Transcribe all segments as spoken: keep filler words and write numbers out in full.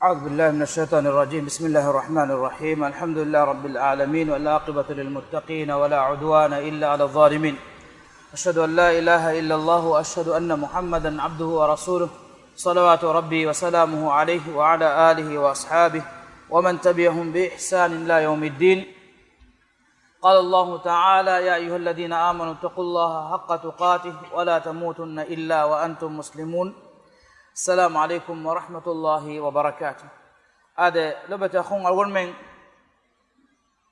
أعوذ بالله من الشيطان الرجيم. بسم الله الرحمن الرحيم. الحمد لله رب العالمين، والعاقبة للمتقين، ولا عدوان إلا على الظالمين. أشهد أن لا إله إلا الله، وأشهد أن محمدا عبده ورسوله، صلوات ربي وسلامه عليه وعلى آله وأصحابه ومن تبعهم بإحسان إلى يوم الدين. قال الله تعالى: يا أيها الذين آمنوا اتقوا الله حق تقاته ولا تموتن إلا وأنتم مسلمون. السلام عليكم ورحمة الله وبركاته. އާދެ، ލޮބުވެތި އަޚުން އަޅުގަނޑުމެން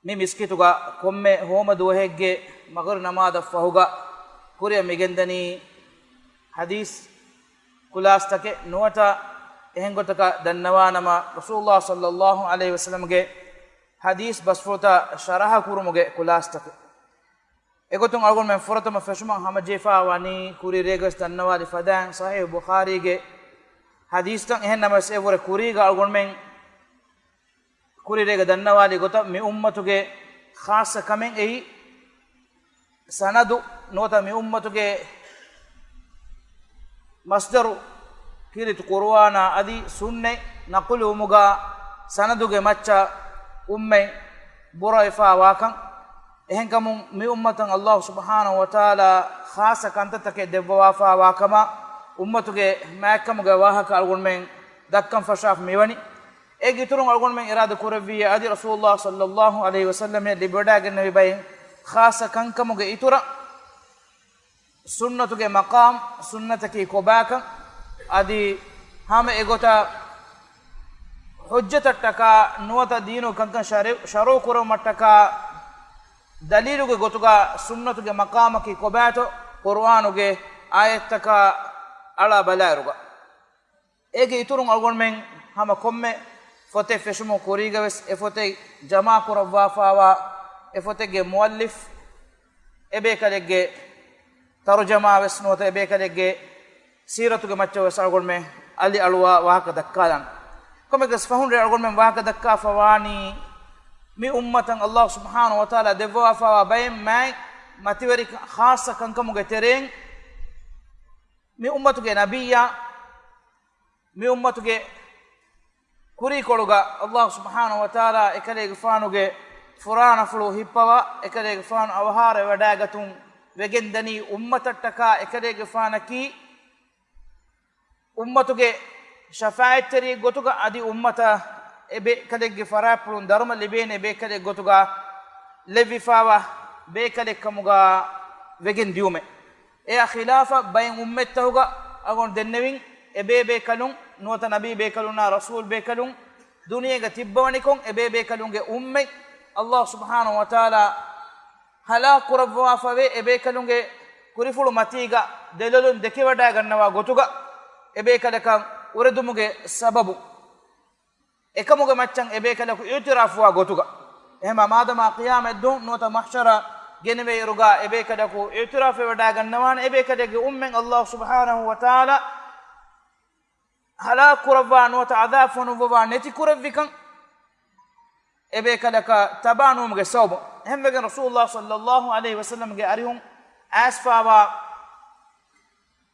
މި މިސްކިތުގަ ކޮންމެ ހޯމަ ދުވަހެއްގެ މަގުރި ނަމާދަށް ފަހުގަ ކުރިއަށް މިގެންދަނީ ޙަދީޘް ޚުލާޞަތަކެއް ނުވަތަ އެހެން ގޮތަކަށް ދަންނަވާނަމަ، ރަސޫލުﷲ ޞައްލަﷲ ޢަލައިހި ވަސައްލަމްގެ ޙަދީޘް ބަސްފުޅުތައް ޝަރަޙަ ކުރުމުގެ ޚުލާޞަތަކެއް. އެގޮތުން އަޅުގަނޑުމެން ފުރަތަމަ ފެށުމަށް ހަމަޖެހިފައި ވަނީ، ކުރީ ރޭގަސް ދަންނަވާލި ފަދައިން ޞަޙީޙު ބުޚާރީގެ ޙަދީޘްތައް. އެހެން ނަމަވެސް އެއަށްވުރެ ކުރީގަ އަޅުގަނޑުމެން ކުރީ ރޭގަ ދަންނަވާލި ގޮތަށް މި އުއްމަތުގެ ޚާއްޞަ ކަމެއް އެއީ، ސަނަދު ނުވަތަ މި އުއްމަތުގެ މަޞްދަރު ކީރިތި ޤުރުއާނާ އަދި ސުންނަތް ނަޤުލުވުމުގަ ސަނަދުގެ މައްޗަށް އުއްމަތް ބުރަވެފައި ވާކަން. އެހެންކަމުން މި އުއްމަތަށް ﷲ ސުބްޙާނަހޫ ވަތަޢާލާ ޚާއްޞަ ކަންތައްތަކެއް ދެއްވަވާފައި ވާކަމަށް އުއްމަތުގެ މާތްކަމުގެ ވާހަކަ އަޅުގަނޑުމެން ދައްކަން ފަށާފަ މިވަނީ. އޭގެ އިތުރުން އަޅުގަނޑުމެން އިރާދަ ކުރެއްވިއޭ އަދި ރަސޫލުﷲ ޞައްލަﷲ ޢަލައިހި ވަސައްލަމް ލިބިވަޑައިގެންނެވި ބައެއް ޚާއްޞަ ކަންކަމުގެ އިތުރަށް ސުންނަތުގެ މަޤާމް، ސުންނަތަކީ ކޮބާކަން، އަދި ހަމަ އެގޮތަށް ޙުއްޖަތަށްޓަކާ ނުވަތަ ދީނު ކަންކަން ޝަރު، ޝަރުޢު ކުރުމަށްޓަކާ ދަލީލުގެ ގޮތުގަ ސުންނަތުގެ މަޤާމަކީ ކޮބާތޯ ޤުރުއާނުގެ އާޔަތްތަކާ އަޅާ ބަލާއިރުގަ. އޭގެ އިތުރުން އަޅުގަނޑުމެން ހަމަ ކޮންމެ ފޮތެއް ފެށުމުން ކުރީގަވެސް އެ ފޮތެއް ޖަމާކުރައްވާފައިވާ އެ ފޮތެއްގެ މުއައްލިފް އެބޭކަލެއްގެ ތަރުޖަމާވެސް ނުވަތަ އެބޭކަލެއްގެ ސީރަތުގެ މައްޗަށް ވެސް އަޅުގަނޑުމެން އަލިއަޅުވާ ވާހަކަ ދައްކާލަން. ކޮންމެއަކަސް ފަހުން ރޭ އަޅުގަނޑުމެން ވާހަކަ ދައްކާފަ ވާނީ މި އުއްމަތަށް ﷲ ސުބްޙާނަހޫ ވަތަޢާލާ ދެއްވަވާފައިވާ ބައެއް މާތް މަތިވެރި ޚާއްޞަ ކަންކަމުގެ ތެރެއިން މި އުއްމަތުގެ ނަބިއްޔާ، މި އުއްމަތުގެ ކުރީކޮޅުގަ ﷲ ސުބްޙާނަހޫ ވަތަޢާލާ އެކަލޭގެފާނުގެ ފުރާނަފުޅު ހިއްޕަވާ، އެކަލޭގެފާނު އަވަހާރަވެވަޑައިގަތުން ވެގެންދަނީ އުއްމަތަށްޓަކާ އެކަލޭގެފާނަކީ އުއްމަތުގެ ޝަފާޢަތްތެރިއެއް ގޮތުގަ އަދި އުއްމަތަށް އެބޭކަލެއްގެ ފަރާތްޕުޅުން ދަރުމަ ލިބޭނެ ބޭކަލެއް ގޮތުގަ ލެއްވިފައިވާ ބޭކަލެއްކަމުގަ ވެގެން ދިޔުމެއް. އެއާ ޚިލާފަށް ބައެއް އުއްމަތްތަކުގަ އަޅުގަނޑު ދެންނެވިން އެބޭބޭކަލުން ނުވަތަ ނަބީބޭކަލުންނާ ރަސޫލްބޭކަލުން ދުނިޔޭގަ ތިއްބަވަނިކޮށް އެބޭބޭކަލުންގެ އުއްމަތް ﷲ ސުބްޙާނަހޫ ވަތަޢާލާ ހަލާކު ކުރައްވަވާފަވޭ އެބޭކަލުންގެ ކުރިފުޅު މަތީގަ ދެލޮލުން ދެކެވަޑައިގަންނަވާ ގޮތުގަ އެބޭކަލަކަށް އުރެދުމުގެ ސަބަބު އެކަމުގެ މައްޗަށް އެބޭކަލަކު އިޢުތިރާފުވާ ގޮތުގަ. އެހެންމާ މާދަމާ ޤިޔާމަތްދުވަހު ނުވަތަ މަޙްޝަރަށް ގެނެވޭއިރުގަ އެބޭކަލަކު އިޢުތިރާފެވަޑައިގަންނަވާނެ އެބޭކަލެއްގެ އުއްމެން ﷲ ސުބްޙާނަހޫ ވަތަޢާލާ ހަލާކު ކުރައްވާ ނުވަތަ ޢަޛާބު ފޮނުއްވަވާ ނެތި ކުރެއްވިކަން އެބޭކަލަކަށް ތަބާނުވުމުގެ ސަބަބުން. އެހެންވެގެން ރަސޫލުﷲ ޞައްލަﷲ ޢަލައިހި ވަސައްލަމްގެ އަރިހުން އައިސްފައިވާ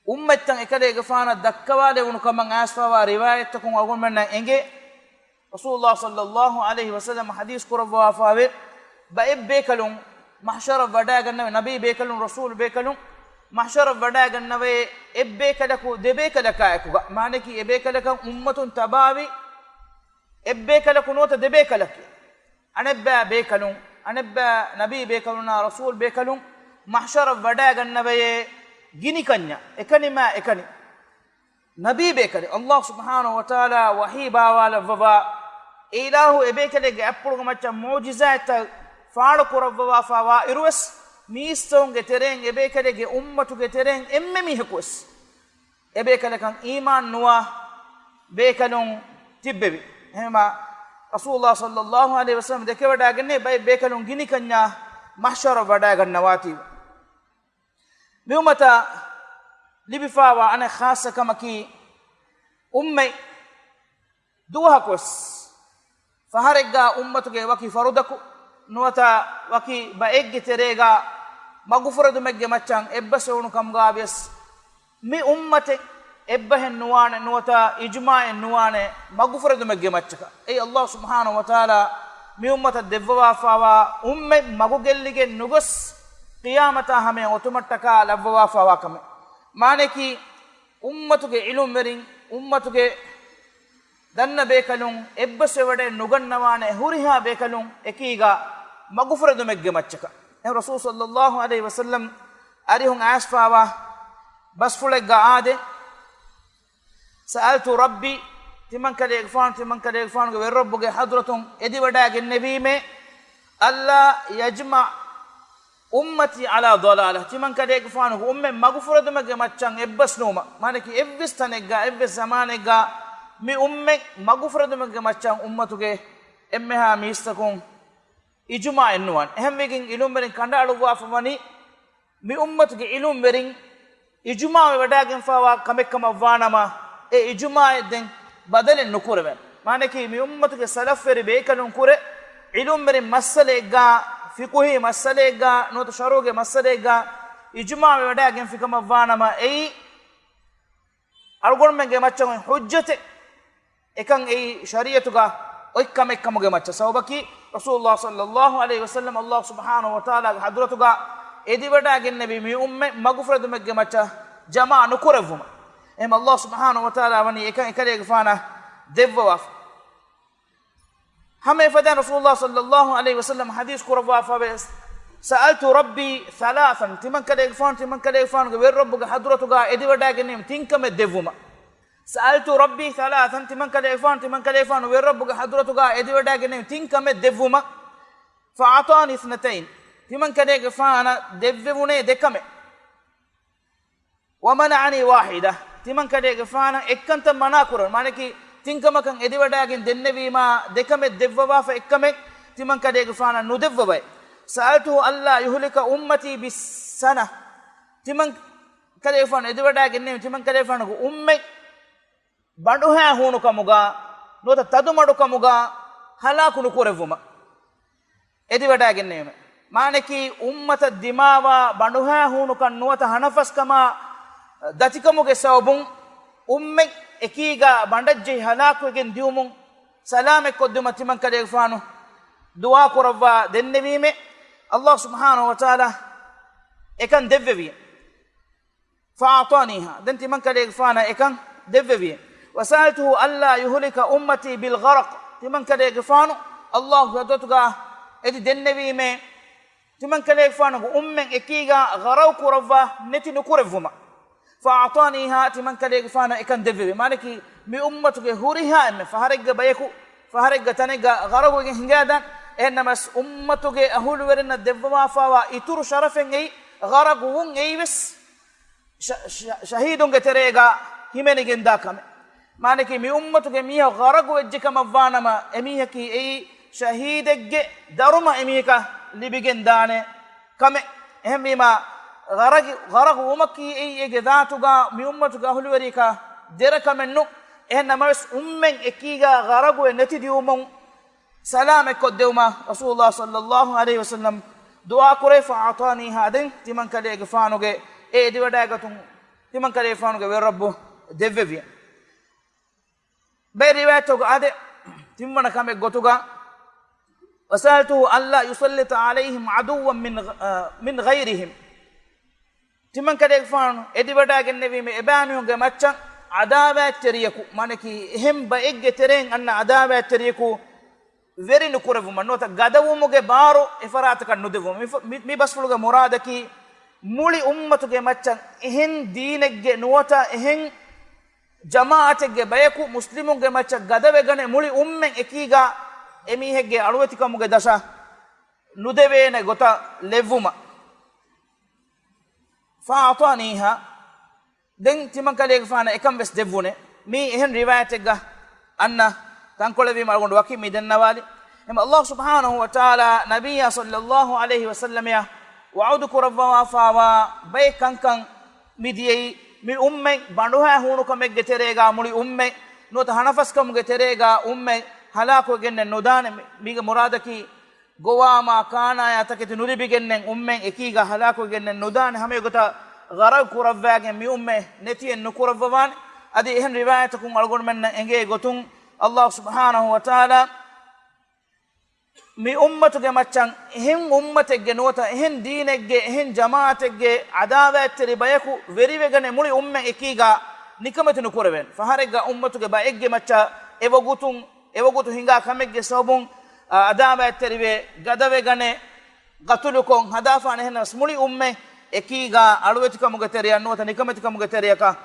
އުއްމަތްތައް އެކަލޭގެފާނަށް ދައްކަވާލެވުނު ކަމަށް އައިސްފައިވާ ރިވާޔަތްތަކުން އަޅުގަނޑުމެންނަށް އެނގޭ، ރަސޫލުﷲ ޞައްލަﷲ ޢަލައިހި ވަސައްލަމް ޙަދީޘް ކުރައްވާފައިވޭ، ބައެއް ބޭކަލުން މަޙްޝަރަށް ވަޑައިގަންނަވައި، ނަބީ ބޭކަލުން ރަސޫލު ބޭކަލުން މަޙްޝަރަށް ވަޑައިގަންނަވައޭ އެއްބޭކަލަކު ދެބޭކަލަކާއެކުގަ، މާނައަކީ އެބޭކަލަކަށް އުއްމަތުން ތަބާވި އެއްބޭކަލަކު ނުވަތަ ދެބޭކަލަކީ. އަނެއްބައި ބޭކަލުން، އަނެއްބައި ނަބީ ބޭކަލުންނާ ރަސޫލް ބޭކަލުން މަޙްޝަރަށް ވަޑައިގަންނަވައޭ ގިނިކަންޏާ، އެކަނިމާ އެކަނި. ނަބީ ބޭކަލެއް، ﷲ ސުބްޙާނަހޫ ވަތަޢާލާ ވަޙީ ބާވާލައްވަވާ، އެ އިލާހު އެބޭކަލެއްގެ އަތްޕުޅުގެ މައްޗަށް މުޢުޖިޒާތްތައް ފާޅު ކުރައްވަވާފައިވާ އިރުވެސް، މީސްތަކުންގެ ތެރެއިން އެބޭކަލެއްގެ އުއްމަތުގެ ތެރެއިން އެންމެ މީހަކުވެސް އެބޭކަލަކަށް އީމާން ނުވާ ބޭކަލުން ތިއްބެވި. އެހެންމާ، ރަސޫލުﷲ ޞައްލަﷲ ޢަލައިހި ވަސައްލަމް ދެކެވަޑައިގެންނެވި ބައެއް ބޭކަލުން ގިނިކަންޏާ މަޙްޝަރަށް ވަޑައިގަންނަވާތީވެ. މިއުއްމަތަށް ލިބިފައިވާ އަނެއް ޚާއްޞަ ކަމަކީ، އުއްމަތް ދުވަހަކުވެސް ފަހަރެއްގަ އުއްމަތުގެ ވަކި ފަރުދަކު ނުވަތަ ވަކި ބައެއްގެ ތެރޭގަ މަގުފުރެދުމެއްގެ މައްޗަށް އެއްބަސްވެވުނު ކަމުގަ ވިޔަސް، މި އުއްމަތެއް އެއްބަހެއް ނުވާނެ، ނުވަތަ އިޖުމާޢެއް ނުވާނެ، މަގުފުރެދުމެއްގެ މައްޗަކަށް. އެއީ ﷲ ސުބްޙާނަހޫ ވަތަޢާލާ މި އުއްމަތަށް ދެއްވަވާފާވާ އުއްމެއް މަގުގެއްލިގެން ނުގޮސް، ޤިޔާމަތާ ހަމަޔަށް އޮތުމަށްޓަކާ ލައްވަވާފާވާ ކަމެއް. މާނައަކީ، އުއްމަތުގެ ޢިލްމުވެރިން، އުއްމަތުގެ ދަންނަ ބޭކަލުން، އެއްބަސްވެވަޑައެއް ނުގަންނަވާނެ ހުރިހާ ބޭކަލުން އެކީގަ މަގުފުރެދުމެއްގެ މައްޗަކަށް. އެހެން ރަސޫލު ޞައްލައްލާހު ޢަލައިހި ވަސައްލަމް އަރިހުން އައިސްފާވާ ބަސްފުޅެއްގަ އާދޭ، سألت ربي، ތިމަންކަލޭގެފާނު، ތިމަންކަލޭގެފާނުގެ ވެރިރައްބުގެ ޙަޟްރަތުން އެދިވަޑައިގެންނެވީމޭ، ألا يجمع أمتي على ضلالة، ތިމަންކަލޭގެފާނުގެ އުއްމަތް މަގުފުރެދުމެއްގެ މައްޗަށް އެއްބަސްނުވުމަށް. މާނައަކީ، އެއްވެސް ތަނެއްގަ، އެއްވެސް ޒަމާނެއްގަ މި އުއްމަތް މަގުފުރެދުމެއްގެ މައްޗަށް އުއްމަތުގެ އެންމެހާ މީސްތަކުން އިޖުމާޢެއް ނުވާނެ. އެހެންވެގެން ޢިލްމުވެރިން ކަނޑައަޅުއްވާފަ ވަނީ، މި އުއްމަތުގެ ޢިލްމުވެރިން އިޖުމާޢުވެވަޑައިގެންފާވާ ކަމެއްކަމަށްވާނަމަ، އެ އިޖުމާޢެއް ދެން ބަދަލެއް ނުކުރެވޭނެ. މާނައަކީ، މި އުއްމަތުގެ ސަލަފްވެރި ބޭކަލުން ކުރެ، ޢިލްމުވެރިން މައްސަލައެއްގަ، ފިޤުހީ މައްސަލައެއްގަ، ނުވަތަ ޝަރުޢުގެ މައްސަލައެއްގަ އިޖުމާޢުވެވަޑައިގެންފިކަމަށްވާނަމަ، އެއީ އަޅުގަނޑުމެންގެ މައްޗަށް އޮތް ޙުއްޖަތެއް. އެކަން އެއީ ޝަރީޢަތުގަ އޮތް ކަމެއްކަމުގެ މައްޗަށް. ސަބަބަކީ، ރަސޫލުﷲ ޞައްލައްލާހު ޢަލައިހި ވަސައްލަމް ﷲ ސުބްޙާނަހޫ ވަތަޢާލާގެ ޙަޟްރަތުގަ އެދިވަޑައިގެންނެވީ މި އުއްމަތް މަގުފުރެދުމެއްގެ މައްޗަށް ޖަމާޢަ ނުކުރެއްވުމަށް. އެހެން ﷲ ސުބްޙާނަހޫ ވަތަޢާލާ ވަނީ އެކަން އެކަލޭގެފާނަށް ދެއްވަވާފަ. ހަމަ އެފަދައިން ރަސޫލުﷲ ޞައްލައްލާހު ޢަލައިހި ވަސައްލަމް ޙަދީޘް ކުރައްވާފަވޭ، سألت ربي ثلاثا، ތިމަންކަލޭގެފާނު، ތިމަންކަލޭގެފާނުގެ ވެރިރައްބުގެ ޙަޟްރަތުގަ އެދިވަޑައިގެންނެވީމެ ތިން ކަމެއް ދެއްވުމަށް. سألت ربي ثلاثا، ތިމަންކަލޭގެފާނު، ތިމަންކަލޭގެފާނު ވެރިރައްބުގެ ޙަޟްރަތުގަ އެދިވަޑައިގެންނެވީމެ ތިން ކަމެއް ދެއްވުމަށް. فأعطاني اثنتين، ތިމަންކަލޭގެފާނަށް ދެއްވެވުނޭ ދެ ކަމެއް. ومنعني واحدة، ތިމަންކަލޭގެފާނަށް އެއްކަންތައް މަނާކުރަން. މާނައަކީ، ތިން ކަމަކަށް އެދިވަޑައިގެން ދެންނެވީމާ، ދެ ކަމެއް ދެއްވަވާފަ، އެއް ކަމެއް ތިމަންކަލޭގެފާނަށް ނުދެއްވަވައޭ. سألته ألا يهلك أمتي بالسنة، ތިމަންކަލޭގެފާނު އެދިވަޑައިގެންނެވީ، ތިމަންކަލޭގެފާނުގެ އުއްމަތް ބަނޑުހައި ހޫނުކަމުގަ ނުވަތަ ތަދުމަޑުކަމުގަ ހަލާކު ނުކުރެއްވުމަށް އެދިވަޑައިގެންނެވީމެ. މާނައަކީ، އުއްމަތަށް ދިމާވާ ބަނޑުހައި ހޫނުކަން ނުވަތަ ހަނަފަސްކަމާ ދަތިކަމުގެ ސަބަބުން އުއްމަތް އެކީގަ ބަނޑަށްޖެހި ހަލާކުވެގެން ދިއުމުން ސަލާމަތްކޮށްދިއުމަށް ތިމަންކަލޭގެފާނު ދުޢާ ކުރައްވާ ދެންނެވީމެ. ﷲ ސުބްޙާނަހޫ ވަތަޢާލާ އެކަން ދެއްވެވިޔެ. فأعطانيها، ދެން ތިމަންކަލޭގެފާނަށް އެކަން ދެއްވެވިޔެ. وسألته ألا يهلك أمتي بالغرق، ތިމަންކަލޭގެފާނު ﷲ ގެ ޙަޟްރަތުގަ އެދި ދެންނެވީމޭ، ތިމަންކަލޭގެފާނުގެ އުއްމަތް އެކީގަ ޣަރަޤު ކުރައްވާ ނެތި ނުކުރެއްވުމަށް. فأعطانيها، ތިމަންކަލޭގެފާނަށް އެކަން ދެއްވެވި. މާނައަކީ، މި އުއްމަތުގެ ހުރިހާ އެންމެ ފަހަރެއްގެ ބަޔަކު ފަހަރެއްގެ ތަނެއްގަ ޣަރަޤުވެގެން ހިނގައިދާނެ. އެހެންނަމަވެސް، އުއްމަތުގެ އަހުލުވެރިންނަށް ދެއްވަވާފާވާ އިތުރު ޝަރަފެއް އެއީ، ޣަރަޤުވުން އެއީވެސް ޝަ-، ޝަ-، ޝަހީދުންގެ ތެރޭގަ ހިމެނިގެންދާ ކަމެއް. މާނައަކީ، މި އުއްމަތުގެ މީހަކު ޣަރަޤުވެއްޖެކަމަށްވާނަމަ، އެމީހަކީ އެއީ ޝަހީދެއްގެ ދަރުމަ އެމީހަކަށް ލިބިގެންދާނެ ކަމެއް. އެހެންވީމާ، ޣަރަޤި-، ޣަރަޤުވުމަކީ އެއީ އޭގެ ޛާތުގަ މި އުއްމަތުގެ އަހުލުވެރިޔަކަށް ދެރަ ކަމެއް ނޫން. އެހެން ނަމަވެސް، އުއްމަތް އެކީގަ ޣަރަޤުވެ ނެތި ދިއުމުން ސަލާމަތްކޮށްދެއުމަށް ރަސޫލުﷲ ޞައްލައްލާހު ޢަލައިހި ވަސައްލަމް ދުޢާ ކުރޭ. فأعطانيها، ދެން ތިމަންކަލޭގެފާނުގެ އެ އެދިވަޑައިގަތުން ތިމަންކަލޭގެފާނުގެ ވެރިރައްބު ދެއްވެވި. ބައެއް ރިވާޔަތްތަކުގަ އާދޭ، ތިންވަނަ ކަމެއް ގޮތުގަ، وسألته ألا يسلط عليهم عدوا من غ-، من غيرهم. ތިމަންކަލޭގެފާނު އެދިވަޑައިގެންނެވީމެ އެބައިމީހުންގެ މައްޗަށް ޢަދާވާތްތެރިޔަކު، މާނައަކީ އެހެން ބައެއްގެ ތެރެއިން އަންނަ ޢަދާވާތްތެރިޔަކު ވެރި ނުކުރެއްވުމަށް ނުވަތަ ގަދަވުމުގެ ބާރު އެފަރާތަކަށް ނުދެއްވުމަށް. މި ފަ-، މި، މި ބަސްފުޅުގެ މުރާދަކީ، މުޅި އުއްމަތުގެ މައްޗަށް އެހެން ދީނެއްގެ ނުވަތަ އެހެން ޖަމާޢަތެއްގެ ބަޔަކު މުސްލިމުންގެ މައްޗަށް ގަދަވެގަނެ، މުޅި އުއްމަތް އެކީގަ އެމީހެއްގެ އަޅުވެތިކަމުގެ ދަށަށް ނުދެވޭނެ ގޮތަށް ލެއްވުމަށް. فأعطانيها، ދެން ތިމަންކަލޭގެފާނަށް އެކަން ވެސް ދެއްވުނެ. މީ އެހެން ރިވާޔަތެއްގަ އަންނަ ތަންކޮޅެއްވީމަ އަޅުގަނޑު ވަކިން މި ދަންނަވާލި. އެހެން ﷲ ސުބްޙާނަހޫ ވަތަޢާލާ ނަބިއްޔާ ޞައްލައްލާހު ޢަލައިހި ވަސައްލަމަޔަށް ވަޢުދު ކުރައްވަވާފާވާ ބައެއް ކަންކަން މި ދިޔައީ. މި އުއްމަތް ބަނޑުހައި ހޫނުކަމެއްގެ ތެރޭގަ މުޅި އުއްމަތް ނުވަތަ ހަނަފަސްކަމުގެ ތެރޭގަ އުއްމަތް ހަލާކުވެގެންނެއް ނުދާނެ. މި-، މީގެ މުރާދަކީ ގޮވާމާ ކާނާޔާ ތަކެތި ނުލިބިގެންނެއް އުއްމަތް އެކީގަ ހަލާކުވެގެންނެއް ނުދާނެ. ހަމައެގޮތަށް ޣަރަޤު ކުރައްވާގެން މި އުއްމަތް ނެތިއެއް ނުކުރައްވަވާނެ. އަދި އެހެން ރިވާޔަތަކުން އަޅުގަނޑުމެންނަށް އެނގޭ ގޮތުން، އައްލާހު ސުބްޙާނަހު ވަތަޢާލާ މި އުއްމަތުގެ މައްޗަށް އެހެން އުއްމަތެއްގެ ނުވަތަ އެހެން ދީނެއްގެ އެހެން ޖަމާޢަތެއްގެ ޢަދާވާތްތެރި ބަޔަކު ވެރިވެގަނެ މުޅި އުއްމަތް އެކީގާ ނިކަމެތި ނުކުރެވޭނެ. ފަހަރެއްގަ އުއްމަތުގެ ބައެއްގެ މައްޗަށް އެވަގުތުން، އެވަގުތު ހިނގާ ކަމެއްގެ ސަބަބުން، އާ، ޢަދާވާތްތެރިވެ، ގަދަވެގަނެ، ގަތުލުކޮށް ހަދާފާނެ. އެހެންނަމަސް މުޅި އުއްމަތް އެކީގާ އަޅުވެތިކަމުގެ ތެރެއަށް ނުވަތަ ނިކަމެތިކަމުގެ ތެރެއަކަށް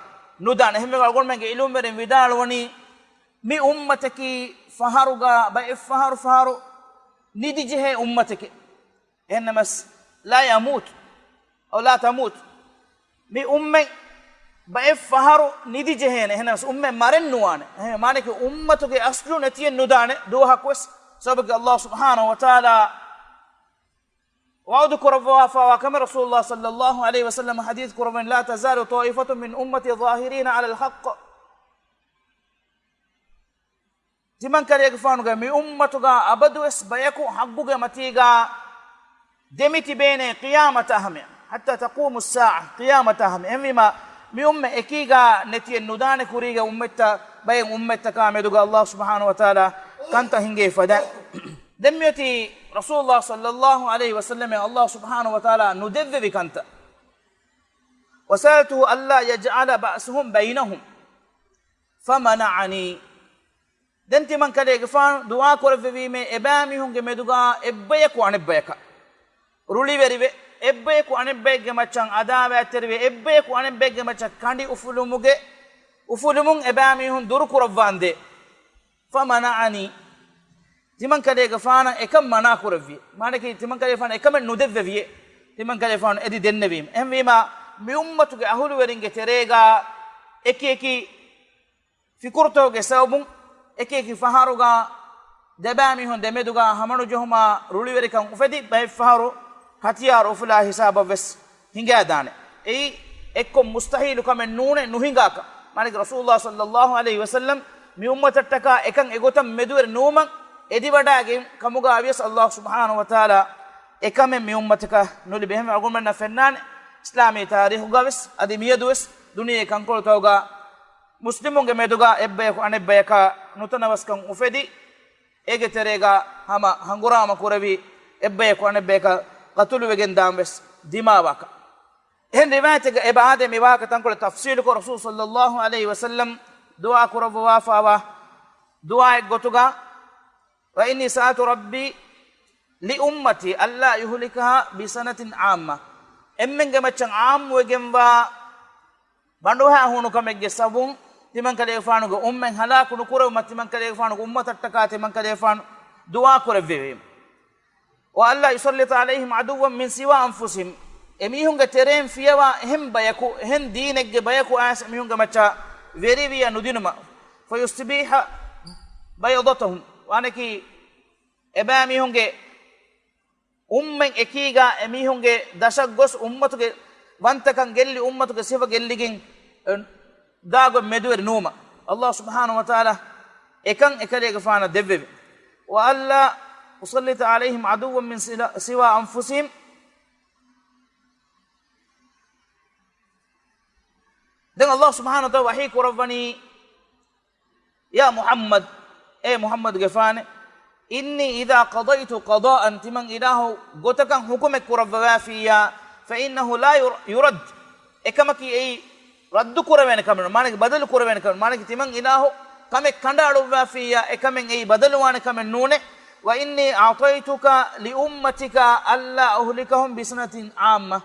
ނުދާނެ. އެހެންވެ އަޅުގަނޑުމެންގެ އިލްމުވެރިން ވިދާޅުވަނީ، މި އުއްމަތަކީ ފަހަރުގާ ބައެއް ފަހަރު ފަހަރު ނިދިޖެހޭ އުއްމަތެކޭ. އެހެންނަމަސް، لا يموت أو لا تموت. މި އުއްމަތް ބައެއް ފަހަރު ނިދިޖެހޭނެ. އެހެންނަމަސް އުއްމަތް މަރެއް ނުވާނެ. އެހެން މާނައަކީ އުއްމަތުގެ އަސްލު ނެތިއެއް ނުދާނެ ދުވަހަކުވެސް. ސަބަބަކީ އައްލާހު ސުބްޙާނަހު ވަތަޢާލާ ވަޢުދު ކުރައްވާފައިވާ ކަމެއް ރަސޫލުﷲ ޞައްލައްލާހު ޢަލައިހި ވަސައްލަމަ ޙަދީޘް ކުރައްވަނީ، لا تزال طائفة من أمتي ظاهرين على الحق. ތިމަންކަލޭގެފާނުގެ މި އުއްމަތުގާ އަބަދުވެސް ބަޔަކު ޙައްޤުގެ މަތީގާ ދެމިތިބޭނެ ޤިޔާމަތާ ހަމަޔަށް، حتى تقوم الساعة، ޤިޔާމަތާ ހަމަޔަށް. އެހެންވީމާ، މި އުއްމަތް އެކީގާ ނެތިއެއް ނުދާނެ ކުރީގެ އުއްމަތްތައް، ބައެއް އުއްމަތްތަކާ މެދުގަ އައްލާހު ސުބްޙާނަހު ވަތަޢާލާ ކަންތައް ހިންގެވި ފަދައިން. ދެން މިއޮތީ ރަސޫލުﷲ ޞައްލައްލާހު ޢަލައިހި ވަސައްލަމަށް އައްލާހު ސުބްޙާނަހު ވަތަޢާލާ ނުދެއްވެވި ކަންތައް. وسألته ألا يجعل بعثهم بينهم فمنعني. ދެން ތިމަންކަލޭގެފާނު ދުޢާ ކުރެއްވެވީމޭ، އެބައިމީހުންގެ މެދުގާ އެއްބަޔަކު އަނެއްބަޔަކަށް ރުޅިވެރިވެ، އެއްބަޔަކު އަނެއްބައެއްގެ މައްޗަށް ޢަދާވާތްތެރިވެ، އެއްބަޔަކު އަނެއްބައެއްގެ މައްޗަށް ކަނޑި އުފުލުމުގެ، އުފުލުމުން އެބައިމީހުން ދުރުކުރައްވާނދޭ. فمنعني. ތިމަންކަލޭގެފާނަށް އެކަން މަނާ ކުރެއްވި. މާނައަކީ، ތިމަންކަލޭގެފާނަށް އެކަމެއް ނުދެއްވެވިއޭ. ތިމަންކަލޭގެފާނު އެދި ދެންނެވީމަ. އެހެންވީމާ، މި އުއްމަތުގެ އަހުލުވެރިންގެ ތެރޭގާ އެކި އެކި ފިކުރުތަކުގެ ސަބަބުން އެކި އެކި ފަހަރުގާ ދެބައިމީހުން ދެމެދުގާ ހަމަނުޖެހުމާ ރުޅިވެރިކަން އުފެދި، ބައެއް ފަހަރު ހަތިޔާރު އުފުލާ ހިސާބަށްވެސް ހިނގާދާނެ. އެއީ އެއްކޮށް މުސްތަޙީލު ކަމެއް ނޫނޭ، ނުހިނގާކަށް. މާނައަކީ ރަސޫލުﷲ ޞައްލައްލާހު ޢަލައިހި ވަސައްލަމް މި އުއްމަތަށްޓަކާ އެކަން އެގޮތަށް މެދުވެރި ނުވުމަށް އެދިވަޑައިގެން ކަމުގާވިޔަސް އައްލާހު ސުބްޙާނަހު ވަތަޢާލާ އެކަމެއް މި އުއްމަތަކަށް ނުލިބި. އެހެންވެ އަޅުގަނޑުމެންނަށް ފެންނާނެ، އިސްލާމީ ތާރީޚުގަވެސް އަދި މިއަދުވެސް ދުނިޔޭ ކަންކޮޅުތަކުގާ މުސްލިމުންގެ މެދުގާ އެއްބަޔަކު އަނެއްބަޔަކާ ނުތަނަވަސްކަން އުފެދި، އޭގެ ތެރޭގާ ހަމަ ހަނގުރާމަ ކުރެވި، އެއްބަޔަކު އަނެއްބަޔަކަށް ޤަތުލުވެގެން ދާން ވެސް ދިމާވާކަށް. އެހެން ރިވާޔަތެއްގަ އެބަ އާދޭ މި ވާހަކަ ތަންކޮޅެއް ތަފްޞީލުކޮށް، ރަސޫލު ޞައްލައްލާހު ޢަލައިހި ވަސައްލަމް ދުޢާ ކުރައްވަވާފައިވާ ދުޢާއެއް ގޮތުގަ، وإني سألت ربي لأمتي ألا يهلكها بسنة عامة. އެންމެންގެ މައްޗަށް ޢާއްމުވެގެންވާ ބަނޑުހައި ހޫނުކަމެއްގެ ސަބަބުން ތިމަންކަލޭގެފާނުގެ އުއްމަތް ހަލާކު ނުކުރެވުމަށް ތިމަންކަލޭގެފާނުގެ އުއްމަތަށްޓަކާ ތިމަންކަލޭގެފާނު ދުޢާ ކުރެއްވެވީމަ. وألا يسلط عليهم عدوا من سوى أنفسهم. އެމީހުންގެ ތެރެއިން ފިޔަވާ އެހެން ބަޔަކު، އެހެން ދީނެއްގެ ބަޔަކު އައިސް އެމީހުންގެ މައްޗަށް ވެރިވިޔަ ނުދިނުމަށް. فيستبيح بيضتهم. ވާނަކީ އެބައިމީހުންގެ އުއްމަތް އެކީގާ އެމީހުންގެ ދަށަށް ގޮސް އުއްމަތުގެ ވަންތަކަން ގެއްލި، އުއްމަތުގެ ސިފަ ގެއްލިގެން، އެ، ދާގޮތް މެދުވެރި ނުވުމަށް އައްލާހު ސުބްޙާނަހު ވަތަޢާލާ އެކަން އެކަލޭގެފާނަށް ދެއްވެވި. وألا أسلط عليهم عدوا من سلا-، سوى أنفسهم. ދެން އައްލާހު ސުބްޙާނަހު ވަތަޢާލާ ވަޙީ ކުރައްވަނީ، يا محمد، އޭ މުޙައްމަދުގެފާނެ، إني إذا قضيت قضاء، ތިމަން އިލާހު ގޮތަކަށް ޙުކުމެއް ކުރައްވަވާފިއްޔާ، فإنه لا ير-، يرد، އެކަމަކީ އެއީ ރައްދު ކުރެވޭނެ ކަމެއް ނޫން، މާނައަކީ ބަދަލު ކުރެވޭނެ ކަމެއް، މާނައަކީ ތިމަން އިލާހު ކަމެއް ކަނޑައަޅުއްވާފިއްޔާ، އެކަމެއް އެއީ ބަދަލުވާނެ ކަމެއް ނޫނޭ. وإني أعطيتك لأمتك ألا أهلكهم بسنة عامة.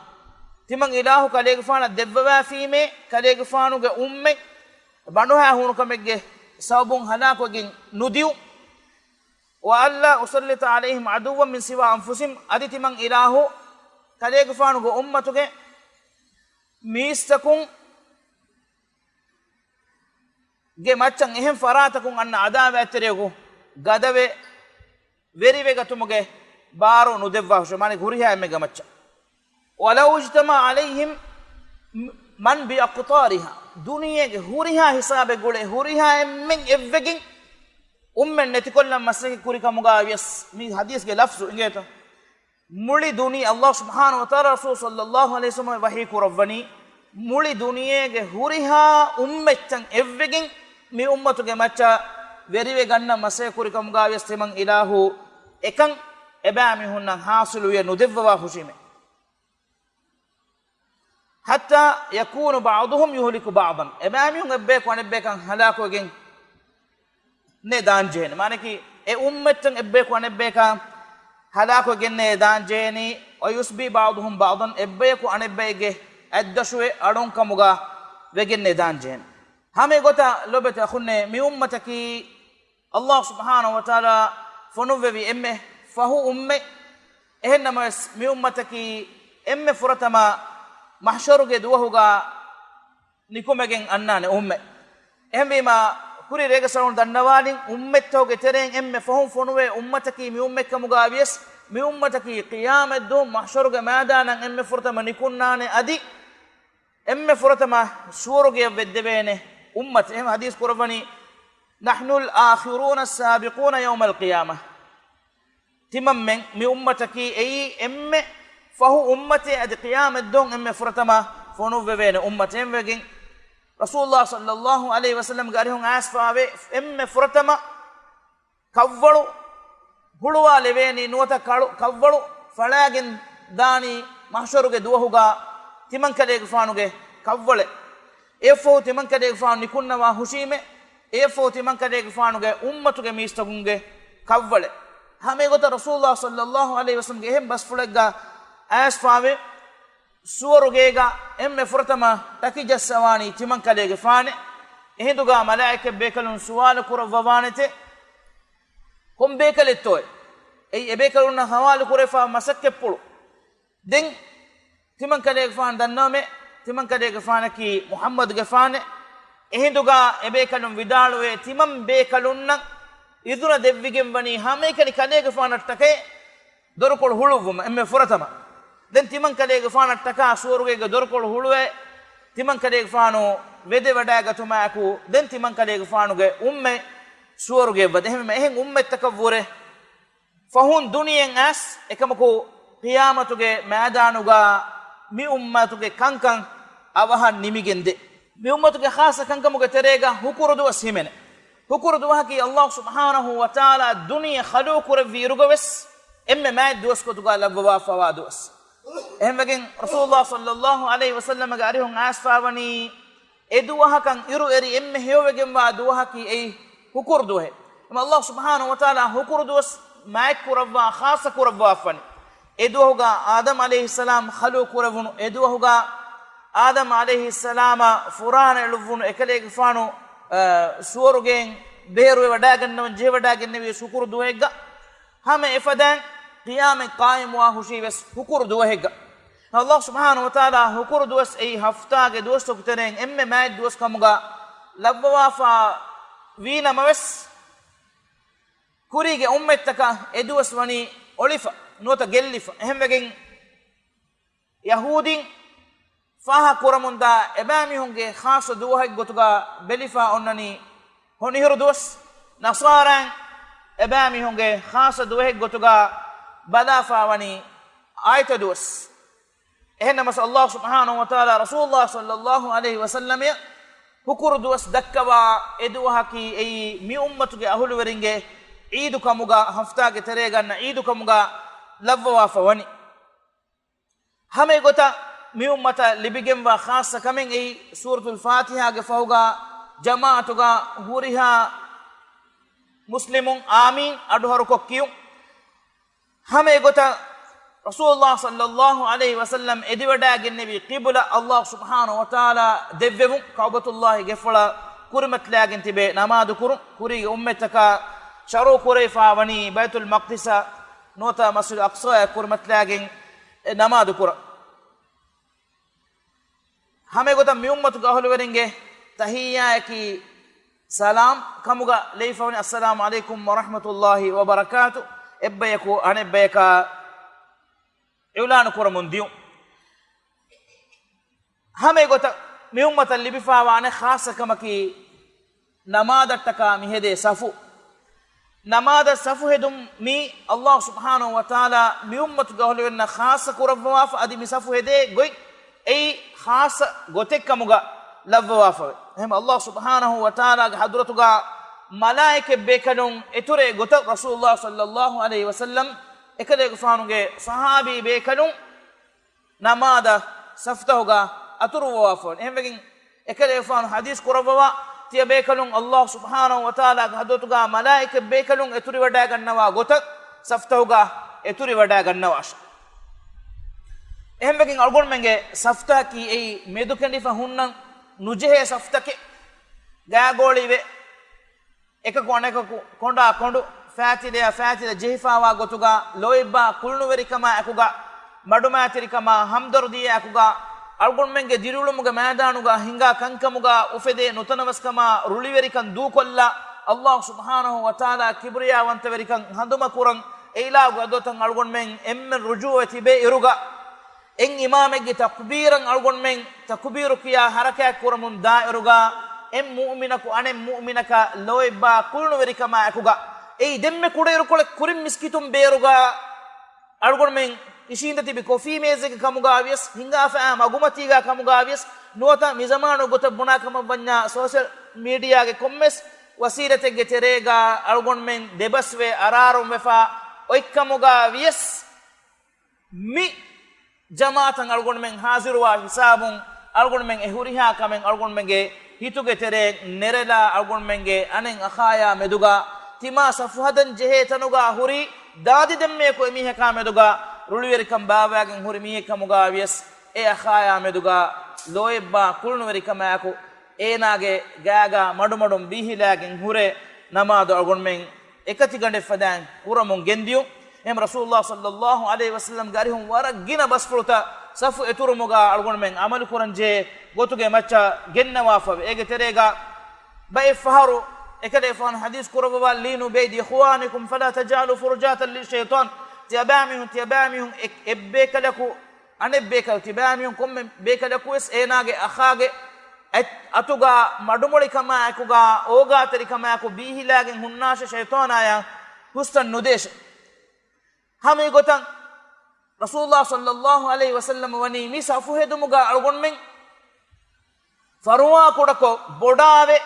ތިމަން އިލާހު ކަލޭގެފާނަށް ދެއްވަވާފީމޭ، ކަލޭގެފާނުގެ އުއްމަތް ބަނޑުހައި ހޫނުކަމެއްގެ ސަބަބުން ހަލާކުވެގެން ނުދިއުން. وألا أسلط عليهم عدوا من سوى أنفسهم، އަދި ތިމަން އިލާހު ކަލޭގެފާނުގެ އުއްމަތުގެ މީސްތަކުން ގެ މައްޗަށް އެހެން ފަރާތަކުން އަންނަ ޢަދާވާތްތެރިޔަކު ގަދަވެ، ވެރިވެގަތުމުގެ ބާރު ނުދެއްވާށޭ، މާނައަކީ ހުރިހާ އެންމެންގެ މައްޗަށް. ولو اجتمع عليهم من بأقطارها، ދުނިޔޭގެ ހުރިހާ ހިސާބެއް ގުޅޭ ހުރިހާ އެންމެން އެއްވެގެން އުއްމަތް ނެތިކޮށްލަން މަސައްކަތް ކުރި ކަމުގައި ވިޔަސް، މި ޙަދީޘްގެ ލަފްޒު އިނގޭތަ؟ މުޅި ދުނިޔެ، އައްލާހު ސުބްޙާނަހު ވަތަޢާލާ ރަސޫލު ޞައްލައްލާހު ޢަލައިހި ވަސައްލަމަށް ވަޙީ ކުރައްވަނީ، މުޅި ދުނިޔޭގެ ހުރިހާ އުއްމަތްތައް އެއްވެގެން މި އުއްމަތުގެ މައްޗަށް ވެރިވެ ގަންނަން މަސައްކަތް ކުރި ކަމުގަ ވިޔަސް ތިމަން އިލާހު އެކަން އެބައިމީހުންނަށް ހާސިލުވެ ނުދެއްވަވާ ހުށީމޭ. حتى يكون بعضهم يهلك بعضا، އެބައިމީހުން އެއްބަޔަކު އަނެއްބަޔަކަށް ހަލާކުވެގެން ނެ ދާންޖެހޭނެ. މާނައަކީ، އެ އުއްމަތްތައް އެއްބަޔަކު އަނެއްބަޔަކަށް ހަލާކުވެގެން ނެ ދާންޖެހޭނީ، ويسبي بعضهم بعضا، އެއްބަޔަކު އަނެއްބައެއްގެ އަތްދަށުވެ އަޅުން ކަމުގަ ވެގެން ނެ ދާންޖެހޭނެ. ހަމަ އެގޮތަށް ލޮބުވެތި އަޚުންނޭ، މި އުއްމަތަކީ ﷲ ސުބްޙާނަހޫ ވަތަޢާލާ ފޮނުއްވެވި އެންމެ ފަހު އުއްމަތް. އެހެންނަމަވެސް، މި އުއްމަތަކީ އެންމެ ފުރަތަމަ މަޙްޝަރުގެ ދުވަހުގަ ނިކުމެގެން އަންނާނެ އުއްމަތް. އެހެންވީމަ، ކުރީ ރޭގަސް އަޅުން ދަންނަވާލިން، އުއްމަތްތަކުގެ ތެރެއިން އެންމެ ފަހުން ފޮނުވޭ އުއްމަތަކީ މި އުއްމަތް ކަމުގަ ވިޔަސް، މި އުއްމަތަކީ ޤިޔާމަތްދުވަހު މަޙްޝަރުގެ މައިދާނަށް އެންމެ ފުރަތަމަ ނިކުންނާނެ. އަދި އެންމެ ފުރަތަމަ ސުވަރުގެއަށް ވެއްދެވޭނެ އުއްމަތެއް. އެހެން ޙަދީޘް ކުރައްވަނީ، نحن الآخرون السابقون يوم القيامة. ތިމަންމެން މި އުއްމަތަކީ އެއީ އެންމެ ފަހު އުއްމަތެއް، އަދި ޤިޔާމަތްދުވަހު އެންމެ ފުރަތަމަ ފޮނުއްވެވޭނެ އުއްމަތެއް. އެހެންވެގެން، ރަސޫލުﷲ ޞައްލައްލާހު ޢަލައިހި ވަސައްލަމްގެ އަރިހުން އައިސްފަވޭ އެންމެ ފުރަތަމަ ކަށްވަޅު ހުޅުވާލެވޭނީ ނުވަތަ ކަޅު-، ކަށްވަޅު ފަޅާގެން ދާނީ މަޙްޝަރުގެ ދުވަހުގަ ތިމަންކަލޭގެފާނުގެ ކަށްވަޅެއް. އެއަށްފަހު ތިމަންކަލޭގެފާނު ނިކުންނަވާ ހުށީމޭ، އެއަށްފަހު ތިމަންކަލޭގެފާނުގެ އުއްމަތުގެ މީސްތަކުންގެ ކަށްވަޅެއް. ހަމަ އެގޮތަށް ރަސޫލުﷲ ޞައްލައްލާހު ޢަލައިހި ވަސައްލަމްގެ އެހެން ބަސްފުޅެއްގަ އައިސްފަވޭ، ސުވަރުގޭގަ އެންމެ ފުރަތަމަ ޓަކި ޖައްސަވާނީ ތިމަންކަލޭގެފާނެއް. އެހިނދުގަ މަލާއިކަތް ބޭކަލުން ސުވާލު ކުރައްވަވާނެތެ، ކޮން ބޭކަލެއްތޯއޭ؟ އެއީ އެބޭކަލުންނަށް ހަވާލު ކުރެވިފަ މަސައްކަތްޕުޅު. ދެން ތިމަންކަލޭގެފާނު ދަންނަވަމޭ، ތިމަންކަލޭގެފާނަކީ މުޙައްމަދުގެފާނެއް. އެހިނދުގަ އެބޭކަލުން ވިދާޅުވޭ، ތިމަން ބޭކަލުންނަށް އިޒުނަ ދެއްވިގެން ވަނީ ހަމައެކަނި ކަލޭގެފާނަށްޓަކައި ދޮރުކޮޅު ހުޅުއްވުމަށް އެންމެ ފުރަތަމަ. ދެން ތިމަންކަލޭގެފާނަށްޓަކާ ސުވަރުގޭގެ ދޮރުކޮޅު ހުޅުވޭ، ތިމަންކަލޭގެފާނު ވެދެވަޑައިގަތުމާއެކު، ދެން ތިމަންކަލޭގެފާނުގެ އުއްމަތް ސުވަރުގެއަށް ވަދެ. އެހެންވީމަ އެހެން އުއްމަތްތަކަށްވުރެ ފަހުން ދުނިޔެއަށް އައިސް، އެކަމަކު ޤިޔާމަތުގެ މައިދާނުގަ މި އުއްމަތުގެ ކަންކަން އަވަހަށް ނިމިގެންދޭ. މި އުއްމަތުގެ ޚާއްޞަ ކަންކަމުގެ ތެރޭގަ ހުކުރު ދުވަސް ހިމެނޭ. ހުކުރު ދުވަހަކީ ﷲ ސުބްޙާނަހޫ ވަތަޢާލާ ދުނިޔެ ޚަލްޤު ކުރެއްވިއިރުގަވެސް އެންމެ މާތް ދުވަސް ގޮތުގަ ލައްވަވާފަވާ ދުވަސް. އެހެންވެގެން ރަސޫލުﷲ ޞައްލައްލާހު ޢަލައިހި ވަސައްލަމްގެ އަރިހުން އައިސްފަވަނީ އެ ދުވަހަކަށް އިރު އެރި އެންމެ ހެޔޮވެގެންވާ ދުވަހަކީ އެއީ ހުކުރު ދުވަހެއް. އެމަ ﷲ ސުބްޙާނަހޫ ވަތަޢާލާ ހުކުރު ދުވަސް މާތް ކުރައްވާ، ޚާއްޞަ ކުރައްވާފަނި. އެ ދުވަހުގަ އާދަމް ޢަލައިހިއްސަލާމް ޚަލްޤު ކުރެވުނު، އެ ދުވަހުގަ އާދަމް ޢަލައިހިއްސަލާމަށް ފުރާނަ އެޅުއްވުނު، އެކަލޭގެފާނު، އަ، ސުވަރުގެއިން ބޭރުވެވަޑައިގަންނަވަން ޖެހިވަޑައިގެންނެވިޔަސް ހުކުރު ދުވަހެއްގަ. ހަމަ އެފަދައިން ޤިޔާމަތް ޤާއިމުވާ ހުށީވެސް ހުކުރު ދުވަހެއްގަ. ﷲ ސުބްޙާނަހޫ ވަތަޢާލާ ހުކުރު ދުވަސް އެއީ ހަފްތާގެ ދުވަސްތަކުގެ ތެރެއިން އެންމެ މާތް ދުވަސް ކަމުގަ ލައްވަވާފަ ވީނަމަވެސް، ކުރީގެ އުއްމަތްތަކަށް އެ ދުވަސް ވަނީ އޮޅިފަ ނުވަތަ ގެއްލިފަ. އެހެންވެގެން ޔަހޫދީން ފާހަގަ ކުރަމުންދާ އެބައިމީހުންގެ ޚާއްޞަ ދުވަހެއް ގޮތުގަ ބެލިފަ އޮންނަނީ ހޮނިހިރު ދުވަސް، ނަޞާރާއިން އެބައިމީހުންގެ ޚާއްޞަ ދުވަހެއް ގޮތުގަ ބަލާފަ ވަނީ އާދިއްތަ ދުވަސް. އެހެންނަމަސް ﷲ ސުބްޙާނަހޫ ވަތަޢާލާ ރަސޫލުﷲ ޞައްލައްލާހު ޢަލައިހި ވަސައްލަމަށް ހުކުރު ދުވަސް ދައްކަވާ އެ ދުވަހަކީ އެއީ މި އުއްމަތުގެ އަހުލުވެރިންގެ ޢީދު ކަމުގަ، ހަފްތާގެ ތެރޭގަ އަންނަ ޢީދު ކަމުގަ ލައްވަވާފަ ވަނީ. ހަމަ އެގޮތަށް މި އުއްމަތަށް ލިބިގެންވާ ޚާއްޞަ ކަމެއް އެއީ ސޫރަތުލް ފާތިޙާގެ ފަހުގަ ޖަމާޢަތުގަ ހުރިހާ މުސްލިމުން އާމީން އަޑުހަރުކޮށް ކިޔުން. ހަމަ އެގޮތަށް ރަސޫލުﷲ ޞައްލައްލާހު ޢަލައިހި ވަސައްލަމް އެދިވަޑައިގެންނެވި ޤިބުލަ ﷲ ސުބްޙާނަހޫ ވަތަޢާލާ ދެއްވެވުން، ކަޢުބަތުﷲގެ ފޮޅަށް ކުރިމަތިލާގެން ތިބޭ ނަމާދު ކުރުން، ކުރީގެ އުއްމަތްތަކަށް ޝަރުޢު ކުރެވިފަ ވަނީ ބައިތުލް މަޤްދިސަށް ނުވަތަ މަސްޖިދު އަޤްޞާއަށް ކުރިމަތިލާގެން ނަމާދު ކުރަން. ހަމަ އެގޮތަށް މި އުއްމަތުގެ އަހުލުވެރިންގެ ތަޙިއްޔާއަކީ ސަލާމް ކަމުގަ ލެއިފަ ވަނީ، އައްސަލާމު ޢަލައިކުމް ވަރަޙްމަތުﷲ ވަބަރަކާތު. އެއްބަޔަކު އަނެއްބަޔަކާ އިޢުލާނު ކުރަމުން ދިޔުން. ހަމަ އެގޮތަށް މި އުއްމަތަށް ލިބިފަވާ އަނެއް ޚާއްޞަ ކަމަކީ، ނަމާދަށްޓަކާ މި ހެދޭ ސަފު. ނަމާދަށް ސަފު ހެދުން މީ ﷲ ސުބްޙާނަހޫ ވަތަޢާލާ މި އުއްމަތުގެ އަހުލުވެރިންނަށް ޚާއްޞަ ކުރައްވަވާފަ، އަދި މި ސަފު ހެދޭ ގޮތް އެއީ ޚާއްޞަ ގޮތެއްކަމުގަ ލައްވަވާފަވޭ. އެހެން ﷲ ސުބްޙާނަހޫ ވަތަޢާލާގެ ޙަޟްރަތުގަ މަލާއިކަތް ބޭކަލުން އެތުރޭ ގޮތަށް ރަސޫލުﷲ ޞައްލައްލާހު ޢަލައިހި ވަސައްލަމް އެކަލޭގެފާނުގެ ޞަޙާބީ ބޭކަލުން ނަމާދަށް ސަފުތަހުގަ އަތުރުވަވާފަވަން. އެހެންވެގެން އެކަލޭގެފާނު ޙަދީޘް ކުރައްވަވާ، ތިޔަބޭކަލުން ﷲ ސުބްޙާނަހޫ ވަތަޢާލާގެ ޙަޟްރަތުގަ މަލާއިކަތް ބޭކަލުން އެތުރިވަޑައިގަންނަވާ ގޮތަށް ސަފުތަހުގަ އެތުރިވަޑައިގަންނަވާށި. އެހެންވެގެން އަޅުގަނޑުމެންގެ ސަފުތަކީ އެއީ މެދުކެނޑިފަ ހުންނަން ނުޖެހޭ ސަފުތަކެއް. ގާގޯޅިވެ، އެކަކު އަނެކަކު، ކޮނޑާ ކޮނޑު، ފައިތިލަޔާ ފައިތިލަ ޖެހިފާވާ ގޮތުގަ ލޯތްބާ ކުޅުނުވެރިކަމާ އެކުގަ، މަޑުމައިތިރިކަމާ ހަމްދަރުދީއާ އެކުގަ، އަޅުގަނޑުމެންގެ ދިރިއުޅުމުގެ މައިދާނުގަ ހިނގާ ކަންކަމުގަ އުފެދޭ ނުތަނަވަސްކަމާ ރުޅިވެރިކަން ދޫކޮށްލާ، ﷲ ސުބްޙާނަހޫ ވަތަޢާލާ ކިބްރިޔާވަންތަވެރިކަން ހަނދުމަކުރަން، އެއިލާހުގެ ޙަޟްރަތަށް އަޅުގަނޑުމެން އެންމެން ރުޖޫޢަވެ ތިބޭ އިރުގަ، އެއް އިމާމެއްގެ ތަކުބީރަށް އަޅުގަނޑުމެން ތަކުބީރު ކިޔާ ޙަރަކާތް ކުރަމުން ދާއިރުގަ، އެއް މުއުމިނަކު އަނެއް މުއުމިނަކަށް ލޯތްބާ ކުޅުނުވެރިކަމާ އެކުގަ، އެއީ ދެންމެ ކުޑައިރުކޮޅެއް ކުރިން މިސްކިތުން ބޭރުގަ އަޅުގަނޑުމެން އިށީނދެ ތިބި ކޮފީ މޭޒެއްގެ ކަމުގަ ވިޔަސް، ހިނގާފައި މަގުމަތީގަ ކަމުގަ ވިޔަސް، ނުވަތަ މިޒަމާނު ގޮތަށް ބުނާ ކަމަށް ވަންޏާ ސޯޝަލް މީޑިއާގެ ކޮންމެސް ވަސީލަތެއްގެ ތެރޭގަ އަޅުގަނޑުމެން ދެބަސްވެ އަރާރުން ވެފަ އޮތްކަމުގަ ވިޔަސް، މި ޖަމާޢަތަށް އަޅުގަނޑުމެން ހާޒިރުވާ ހިސާބުން އަޅުގަނޑުމެން އެ ހުރިހާ ކަމެއް އަޅުގަނޑުމެންގެ ހިތުގެ ތެރެއިން ނެރެލާ، އަޅުގަނޑުމެންގެ އަނެއް އަޚާޔާ މެދުގަ ތިމާ ސަފު ހަދަން ޖެހޭ ތަނުގަ ހުރި ދާދި ދެންމެޔަކު އެމީހަކާ މެދުގަ ރުޅިވެރިކަން ބާއްވައިގެން ހުރި މީހެއް ކަމުގަ ވިޔަސް، އެ އަޚާޔާ މެދުގަ ލޯތްބާ ކުޅުނުވެރިކަމާއެކު އޭނާގެ ގާގަ މަޑުމަޑުން ބީހިލާގެން ހުރެ ނަމާދު އަޅުގަނޑުމެން އެކަތިގަނޑެއް ފަދައިން ކުރަމުން ގެންދިޔުން. އެހެން ރަސޫލުﷲ ޞައްލައްލާހު ޢަލައިހި ވަސައްލަމްގެ އަރިހުން ވަރަށް ގިނަ ބަސްފުޅުތައް ސަފު އެތުރުމުގަ އަޅުގަނޑުމެން ޢަމަލު ކުރަންޖެހޭ ގޮތުގެ މައްޗަށް ގެންނަވާފަވޭ. އޭގެ ތެރޭގަ ބައެއް ފަހަރު އެކަލޭގެފާނު ޙަދީޘް ކުރައްވަވާ، "لينوا بأيدي إخوانكم فلا تجعلوا فرجاة للشيطان." ތިޔަބައިމީހުން، ތިޔަބައިމީހުން އެ-، އެއްބޭކަލަކު އަނެއްބޭކަލަ، ތިބާމީހުން ކޮންމެ ބޭކަލަކުވެސް އޭނާގެ އަޚާގެ އަތް-، އަތުގަ މަޑުމޮޅިކަމާއެކުގަ އޯގާތެރިކަމާއެކު ބީހިލާގެން ހުންނާށޭ، ޝައިޠާނާޔާ ހުސްތަން ނުދޭށޭ. ހަމަ އެގޮތަށް ރަސޫލުﷲ ޞައްލައްލާހު ޢަލައިހި ވަސައްލަމަ ވަނީ މި ސަފު ހެދުމުގަ އަޅުގަނޑުމެން ފަރުވާ ކުޑަކޮށް ބޮޑާވެ